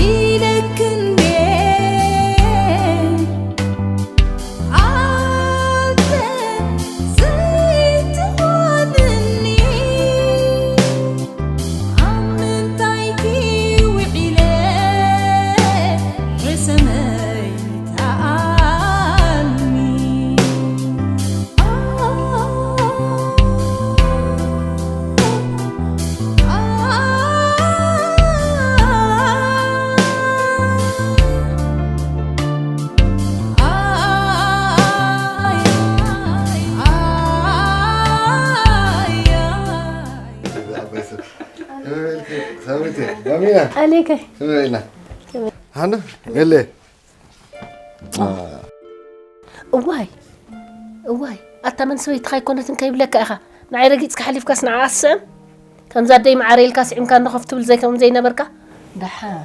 ኢለ ከመይ ኢልኪ? ሰበይቲ፣ ማሚና። ኣሌከ። ከመይ ኢልና? ሓንዶ? ገለ። እዋይ፣ እዋይ፣ ኣታ መን ሰበይትኻ ኣይኮነትን ከይብለካ ኢኻ። ንዓይ ረጊጽካ ሓሊፍካስ ንዓኣ ስዕም። ከምዛ ኣደይ መዓረ ኢልካ ስዒምካ እንዶ ከፍ ትብል ዘይከም ዘይነበርካ። ደሓን።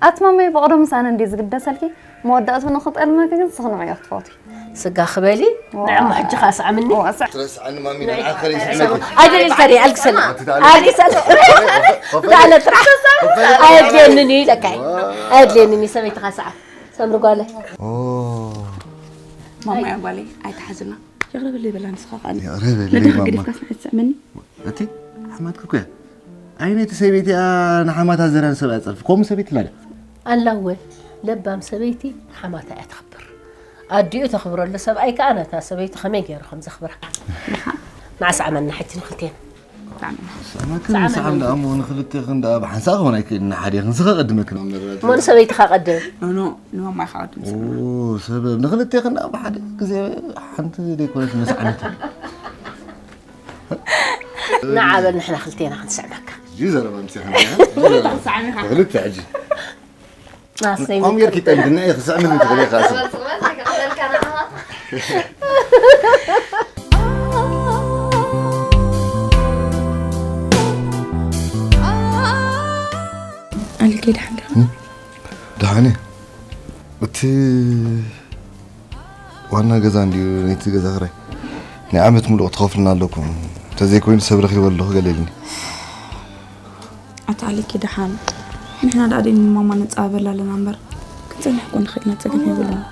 ኣቲ ማመይ፣ ብቕዶ ምሳነ እንዲ ዝግደሰልኪ፣ መወዳእቱ ንኽጠልመኪ ግን ስኽንዕዮ ክትፈትዊ። ስጋ ክበሊ፣ ዋው። ንዕሞ ሕጂ ኸኣ ስዓምኒ። ዋው፣ ስዕ- ትረስዓኒ ማሚ፣ ንዓኻ ከሪስ መኪ። ኣይደል ኢልካ ዲ፣ ኣልግሰኒ። ኣቲ ትኣልግሰኒ። ኣልግሰኒ። ኮፈ-፣ ኮፈ-፣ ደኣለ ጥራሕ። ኮፈ-፣ ኣየድልየንን እዩ ኢለካ። ዋው። ኣየድልየንን እዩ፣ ሰበይትኻ ሰዓ። ሰምሪ ጓለ። ኦ። ማማ፣ ያ ጓለይ፣ ኣይትሓዝና። ይቕረ በለይ በላ፣ ንስኻ ኸኣ። ይቕረ በለይ ነደኻ ማማ። ገዲፍካስ ንዓይ ትስዕመኒ? እቲ ሓማትኪ እኮ እያ። ኣይ፣ ነቲ ሰበይቲኣ ንሓማታ ዘራን ሰብኣ ጸርፊ። ከምኡ ሰበይቲ ኣላ ድያ? ኣላ እወ። ለባም ሰበይቲ ሓማታ እያ ተኽብር። ኣዲኡ ተኽብረሉ ሰብኣይ ከኣ ነታ ሰበይቲ ከመይ ገይሩ ከም ዘኽብራ። ንዓ ስዓመና ሕጂ ንኽልቴና። ስዓመክን ስዓም ደኣ እሞ ንኽልቴኽን ደኣ ብሓንሳእ ክኾን ኣይክእልን፣ ንሓዴኽን ስኻ ቀድመክን ኣብ መረዳድኢ። እሞ ንሰበይትኻ ቀድም። ኖ፣ ኖ፣ ንማማይ ኻቐድም። ኦ፣ ሰበብ ንኽልቴኽን ደኣ ብሓደ ግዜ ሓንቲ ዘይኮነት መስዓመት። ንዓ በል ንሕና ክልቴና ክንስዕመካ። እዚ ዘረባ ምሴኻ። ክልተ ሕጂ። ኣሰይ፣ ከምኡ ጌርኪ ጠምድና ኢኺ፣ ስዕምኒ ትኽእሊ ኢኻ፣ ኣሰይ። ኣሊከ፣ ደሓን ዲኻ? እም? ደሓን እየ። እቲ ዋና ገዛ እንድዩ፣ ናይቲ ገዛ ክራይ ናይ ዓመት ሙሉእ ክትኸፍሉና ኣለኩም። እንተዘይኮይኑ ሰብ ረኺበ ኣለኹ ገለ ኢሉኒ። ኣታ ኣሊኪ ደሓን፣ ንሕና ደኣ ደይ ንማማ ንጻበበላ ኣለና እምበር፣ ክንጸንሕ እኮ ንኽእል ኢና፣ ጸገም የብሉን።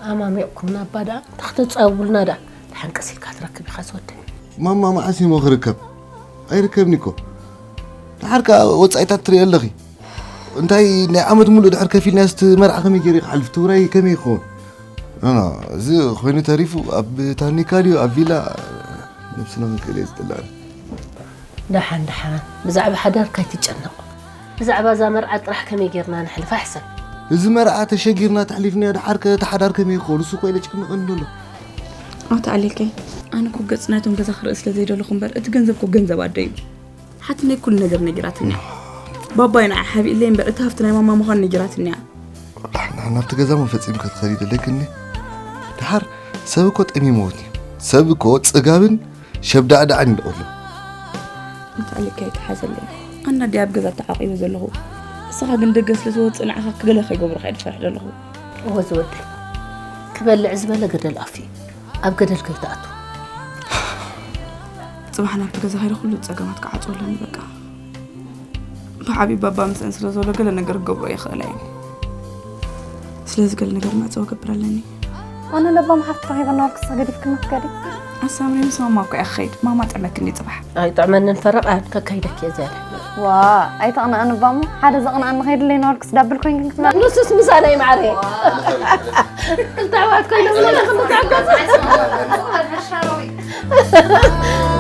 ኣማሚቕኩም ናባ ደኣ፣ እንታይ ክትጻበቡልና ደኣ፣ ደሓን ቀስ ኢልካ ትረክብ ኢኻ ዝወደይ። ማማ መዓስ እዩሞ ክርከብ? ኣይርከብን እኮ። ደሓር ከኣ ወጻኢታት ትርኢ ኣለኺ። እንታይ ናይ ዓመት ሙሉእ ድሕር ከፊልናዮስ እቲ መርዓ ከመይ ገይሩ ክሓልፍ? እቲ ውራይ ከመይ ይኸውን? ኖ፣ ኖ፣ እዚ ኮይኑ ተሪፉ ኣብ ታኒካ ድዩ ኣብ ቪላ ነብስና ክንክእል እየ ዝጥልዓን። ደሓን፣ ደሓን፣ ብዛዕባ ሓዳርካ ኣይትጨነቕ። ብዛዕባ እዛ መርዓ ጥራሕ ከመይ ጌርና ነሕልፋ ሕሰብ። እዚ መርዓ ተሸጊርና ተሕሊፍናዮ፣ ደሓር ከ እቲ ሓዳር ከመይ ይኸውን? እሱ እኮ ኢለ ጨንቐኒ ዘሎ። ኣቶ ኣሌከይ፣ ኣነ እኮ ገጽ ናይቶም ገዛ ክርኢ ስለ ዘይደለኹ እምበር፣ እቲ ገንዘብ እኮ ገንዘብ ኣደይ እዩ። ሓትነይ ኩሉ ነገር ነጊራትኒ እያ። ባባይ ንዓይ ሓቢእለይ እምበር፣ እቲ ሃፍቲ ናይ ማማ ምዃኑ ነጊራትኒ እያ። ዳሕና ናብቲ ገዛ እሞ ፈጺምካ ትኸዲ ደለክኒ። ደሓር ሰብ እኮ ጠሚምዎት እዩ። ሰብ እኮ ጽጋብን ሸብዳዕዳዕን ይልቆሉ። ኣቶ ኣሌከይ ኣይትሓዘለይ። ኣነ ኣደይ ኣብ ገዛ ተዓቂበ ዘለኹ። ንስኻ ግን ደገ ስለ ዝወጽእ ንዓኻ ክገለ ከይገብሩኻ እየ ዝፈርሕ ዘለኹ። እወ ዝወደይ፣ ክበልዕ ዝበለ ገደል ኣፍ እዩ። ኣብ ገደል ከይትኣቱ። ጽባሕ ናብቲ ገዛ ከይደ ኩሉ ጸገማት ክዓጽዎ ኣለኒ በቃ። ብዓብዩ ባባ ምስአን ስለ ዘሎ ገለ ነገር ክገብሮ ይኽእላ እየን። ስለዚ ገለ ነገር መዕጸዊ ክገብር ኣለኒ። ኣነ ለባም ሓፍቲ ረኺበ እናበልኩ ንስኺ ገዲፍክኒ ክትከዲ? ኣሳምሪ ምስ ማማ እኮ እየ ክኸይድ። ማማ ጥዕመክኒ ጽባሕ። ኣይጥዕመንን ፈረቓ ከካይደኪ እየ ዝያዳ። ዋ፣ ኣይተቕንኣኒ እባ እሞ፣ ሓደ ዘቕንኣኒ ከይድለይ እናበልኩስ ዳብል ኮይንክን ክትመ-፣ ንሱስ ምሳና እዩ ማዕረ። ክልተ ኣሕዋት ኮይኖም ምሳና ክንተዓገሱ።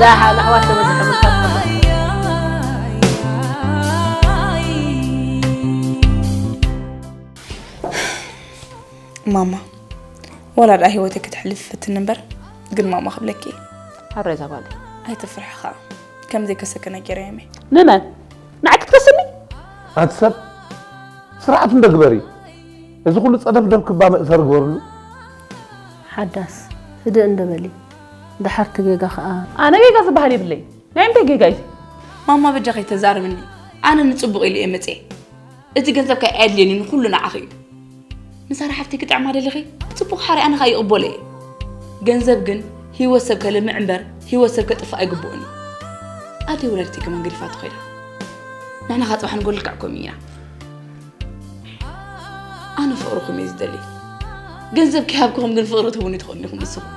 ደሓን ኣሕዋት ተበዝሖም። ማማ፣ ወላ ደኣ ህይወተይ ክትሕልፍ ይፍትን እምበር፣ ግን ማማ ክብለኪ። ሓራይ እዛ ጓለይ። ኣይትፍርሒ ኸኣ። ከም ዘይከሰኪ ነጊረዮም እየ። ንመን? ንዓይ ክትከስኒ? ኣቲ ሰብ፣ ስርዓት እንዶ ግበሪ። እዚ ኩሉ ጸደፍደፍ ክባ መእሰሪ ግበርሉ። ሓዳስ፣ ህድእ እንዶ በሊ። ደሓር እቲ ጌጋ ኸኣ። ኣነ ጌጋ ዝበሃል የብለይ። ናይ ምንታይ ጌጋ እዩ? ማማ በጃኺ ተዛረብኒ። ኣነ ንጽቡቕ ኢለ እየ መጽየ። እቲ ገንዘብ ከኣ ኣየድልየኒ፣ ንኹሉ ንዓኺ እዩ። ንሳራ ሓፍተይ ክጥዕማ ደሊኺ? ጽቡቕ ሓራይ ኣነ ከኣ ይቕበሎ እየ። ገንዘብ ግን ህይወት ሰብ ከልምዕ እምበር ህይወት ሰብ ከጥፍእ ኣይግብኦን እዩ። ኣደይ ወላዲተይ ከማን ገዲፋቶ ከይዳ። ንሕና ከኣ ጽባሕ ንጎ ልክዕኩም ኢና። ኣነ ፍቕርኹም እየ ዝደሊ። ገንዘብ ከይሃብኩኹም ግን ፍቕሪ ትህቡኒ ትኽእሉ ኢኹም ንስኹም።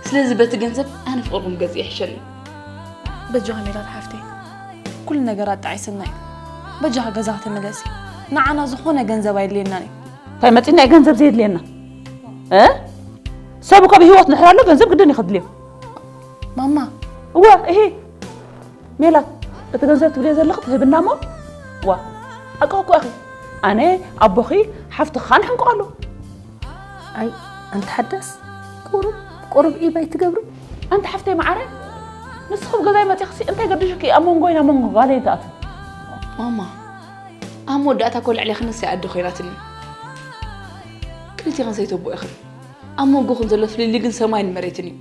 ስለዚ በቲ ገንዘብ ኣነ ፍቕርኹም ገዝእ ይሕሸኒ። በጃኺ ሜላት ሓፍተይ፣ ኩሉ ነገር ኣጣዒስና እዩ። በጃኺ ገዛኺ ተመለሲ። ንዓና ዝኾነ ገንዘብ ኣየድልየናን እዩ። እንታይ መፂና እዩ ገንዘብ ዘየድልየና? እ? ሰብ እኮ ብህይወት ንሕር ኣሎ፣ ገንዘብ ግድን እዩ ከድልዮ። ማማ። እወ፣ እሂ። ሜላት፣ እቲ ገንዘብ ትብልዮ ዘለኺ ትህብና እሞ፣ ዋ፣ ሓቅኺ እኮ ኢኺ። ኣነ፣ ኣቦኺ፣ ሓፍትኻ ንሕንቅቐሉ። ኣይ፣ ኣንቲ ሓዳስ፣ ቁሩብ፣ ቁሩብ ዒብ ኣይትገብሪ? ኣንቲ ሓፍተይ መዓረ፣ ንስኹም ገዛይ መፂኽሲ እንታይ ገድሹኪ ኣብ መንጎይን ኣብ መንጎ ጓለይ ትኣትው? ማማ፣ ኣብ መወዳእታ እኮ ልዕሌኺ ንሰይ ኣደ ኮይናትኒ። ክልቴኽን ሰይተቦ ኢኽን። ኣብ መንጎኽን ዘሎ ፍልልይ ግን ሰማይን መሬትን እዩ።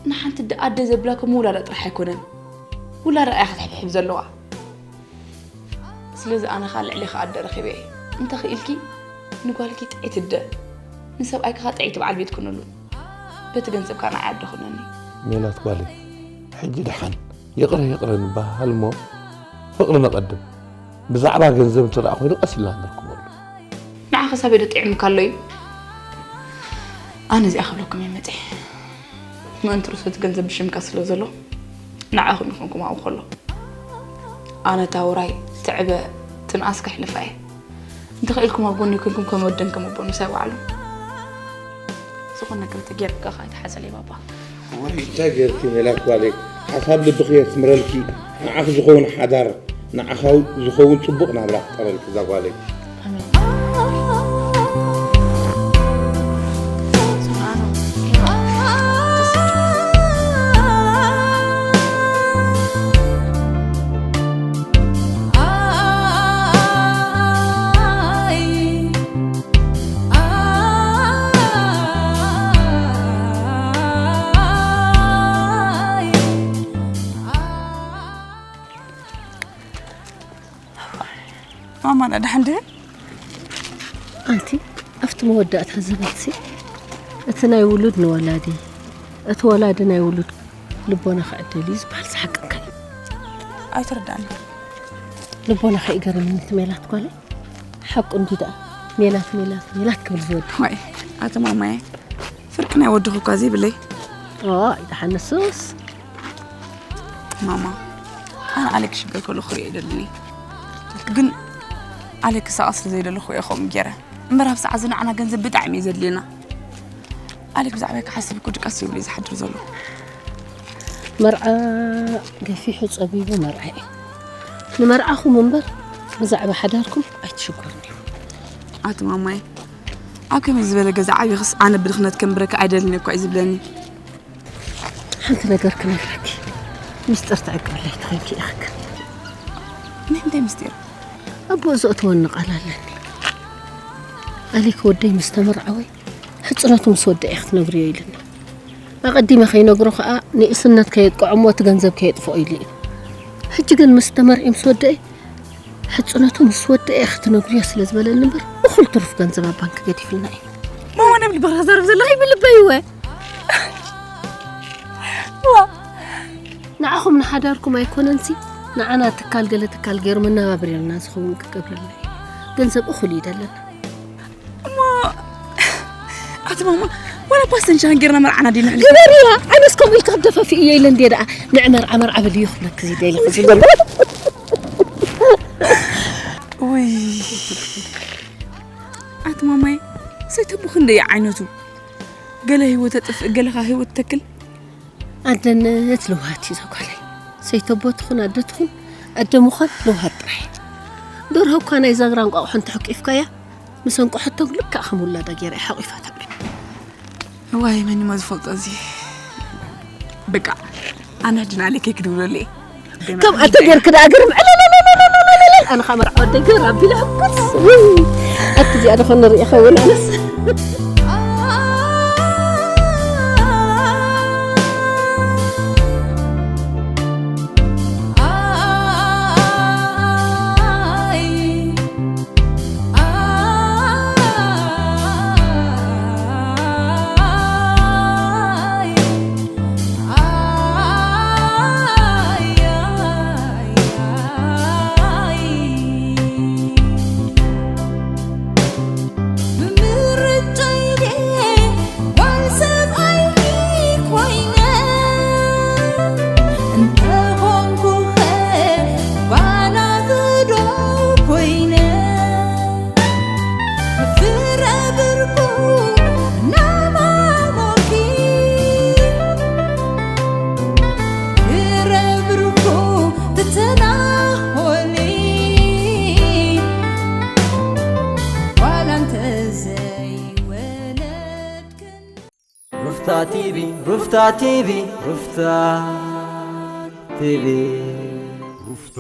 ንሓንቲ ኣደ ዘብላ ከም ውላዳ ጥራሕ ኣይኮነን፣ ውላዳ እያ ክትሕብሕብ ዘለዋ። ስለዚ ኣነ ኸኣ ልዕሌኺ ኣደ ረኺበ እየ። እንተኽኢልኪ ንጓልኪ ጥዕይቲ ኣደ፣ ንሰብኣይኪ ኸኣ ጥዕይቲ በዓል ቤት ኩነሉ። በቲ ገንዘብካ ንዓይ ኣደ ኩነኒ። ሜላት ጓለይ፣ ሕጂ ደሓን ይቕረ ይቕረ ንበሃል እሞ ፍቕሪ ነቐድም። ብዛዕባ ገንዘብ እንተ ደኣ ኮይኑ ቀስ ኢልና ንርክበሉ። ንዓኸስ ኣበይ ዶ ጥዒሙካ ኣሎ እዩ? ኣነ እዚኣ ክብለኩም እየ መጺአ። ምእንቲ ርእሱ እቲ ገንዘብ ብሽምካ ስለ ዘሎ ንዓኹም ኢኹም ክማኡ ከሎ። ኣነ እታ ውራይ ትዕበ ትንኣስ ከሕልፋ እየ። እንተኽኢልኩም ኣብ ጎኒ ኮንኩም ከም ወደን ከም ኣቦን ምሳይ ውዓሉ። ዝኾነ ነገር እንተጌርካ ከኣ ኣይትሓዘለይ ባባ። ወይ እንታይ ጌርኪ ሜላት ጓለይ፣ ሓሳብ ልብኺ የስምረልኪ፣ ንዓኺ ዝኸውን ሓዳር፣ ንዓኻ ዝኸውን ጽቡቕ ናብራ ፍጠረልኪ እዛ ጓለይ። ኣሜን። ማማ፣ ደሓን ድዩ? ኣንቲ ኣብቲ መወዳእታ ዘበንሲ፣ እቲ ናይ ውሉድ ንወላዲ፣ እቲ ወላዲ ናይ ውሉድ ልቦና ክዕደል እዩ ዝበሃል ሓቂ እንታይ እዩ? ኣይተረዳእኒ። ልቦናኺ ይገርመኒ እቲ ሜላት ጓለይ። ሓቁ እንዲ ደኣ ሜላት፣ ሜላት፣ ሜላት ክብል ዝወዲ። ዋይ፣ ኣቲ ማማየ፣ ፍርቂ ናይ ወድኹ እኳ ዘይብለይ። ኦ፣ ኣይደሓን ንሱስ። ማማ፣ ኣነ ኣሌክ ክሽገር ከሎ ክሪኦ ይደልን እየ። ግን ኣሌክ ክሳቐ ስለ ዘይደለኹ እየ ከምኡ ገይረ። እምበር ኣብ ሰዓት እዚ ንዓና ገንዘብ ብጣዕሚ እዩ ዘድልየና። ኣሌክ ብዛዕባይ ክሓስብ እኮ ድቃስ ይብሉ እዩ ዝሓድር ዘሎ። መርዓ ገፊሑ ጸቢቡ መርዓ እዩ። ንመርዓኹም እምበር ብዛዕባ ሓዳርኩም ኣይትሽገሩን እዩ። ኣቲ ማማይ፣ ኣብ ከመይ ዝበለ ገዛ ዓቢኽስ ኣነ ብድኽነት ከንብረካ ኣይደልን እኳ እዩ ዝብለኒ። ሓንቲ ነገር ክነግረኪ፣ ምስጢር ትዕቅብለይ ተኾይንኪ ኢኽክ። ናይ ምንታይ ምስጢር? ኣቦ ዘእትወኒ ቃል ኣለኒ። ኣሊክ ወደይ ምስ ተመርዓወ፣ ሕጽነቱ ምስ ወደአ ክትነግርዮ ኢሉኒ። ኣቐዲመ ከይነግሮ ከኣ ንእስነት ከየጥቅዖ እሞ እቲ ገንዘብ ከየጥፍኦ ኢሉ እዩ። ሕጂ ግን ምስ ተመርዒ ምስ ወደአ፣ ሕጽነቱ ምስ ወደአ ክትነግርዮ ስለ ዝበለኒ እምበር፣ እኹል ትሩፍ ገንዘብ ኣብ ባንክ ገዲፍልና እዩ። ማማ፣ ናይ ብልብኻ ተዛርብ ዘለኻ ይብልበይ እወ። ዋ፣ ንዓኹም ንሓዳርኩም ኣይኮነንሲ፣ ንዓና ትካል ገለ ትካል ገይሩ መነባብርያና ዝኸውን ክገብረልና እዩ። ገንዘብ እኹል እዩ ደለና። እሞ ኣቲ ማማ፣ ዋላ ፓስተን ሻሃን ጌርና መርዓና ዲና ሕልፍ። ግበርያ፣ ኣነስ ከምኡ ኢልካ ክደፋፊ እየ ኢለ እንዴ ደኣ፣ ንዕ መርዓ መርዓ በልዮ ክብለክ እዚ ደይለ ክዝሎ። ውይ፣ ኣቲ ማማይ፣ ሰይተቦ ክንደይ ዓይነቱ። ገለ ህይወት ተጥፍእ፣ ገለ ኸኣ ህይወት ተክል። ኣደነት ለውሃት እዩ እዛ ጓለይ። ሰይተቦ ትኹን ኣደ ትኹን፣ ኣደ ምዃን ለውሃት ጥራሕ እዩ። ደርሆ እኳ ናይ ዛግራ እንቋቑሖ እንተሐቂፍካያ፣ ምስ ኣንቋሐቶ ልክዕ ከም ውላዳ ገይራ እያ ሓቂፋ ተዕብዮ። እዋይ፣ መን እሞ ዝፈልጦ እዚ? በቃ፣ ኣነ ሕጂ ንኣሌከይ ክድውለሉ እየ። ከም ኣተ ጌርክ ደኣ ግርም ዕለለለለለለለለል። ኣነ ኸኣ መርዓ ወደይ ግር ኣቢለ ሕጉስ። ውይ፣ ኣቲ እዚኣ ደኾን ንርኢ ኸውን ኣነስ። ብምርጫይ ድየ ጓል ሰብኣይኪ ኮይነ፣ እንተኾንኩኸ ጓላኺ ዶ ኮይነ? ፍረ ብርኩ ናማሞኪ፣ ፍረ ብርኩ ትተናኾሊ፣ ጓል እንተዘይወለድክን። ሩፍታ ቲቪ፣ ሩፍታ ቲቪ፣ ሩፍታ። ቲቪ ሩፍታ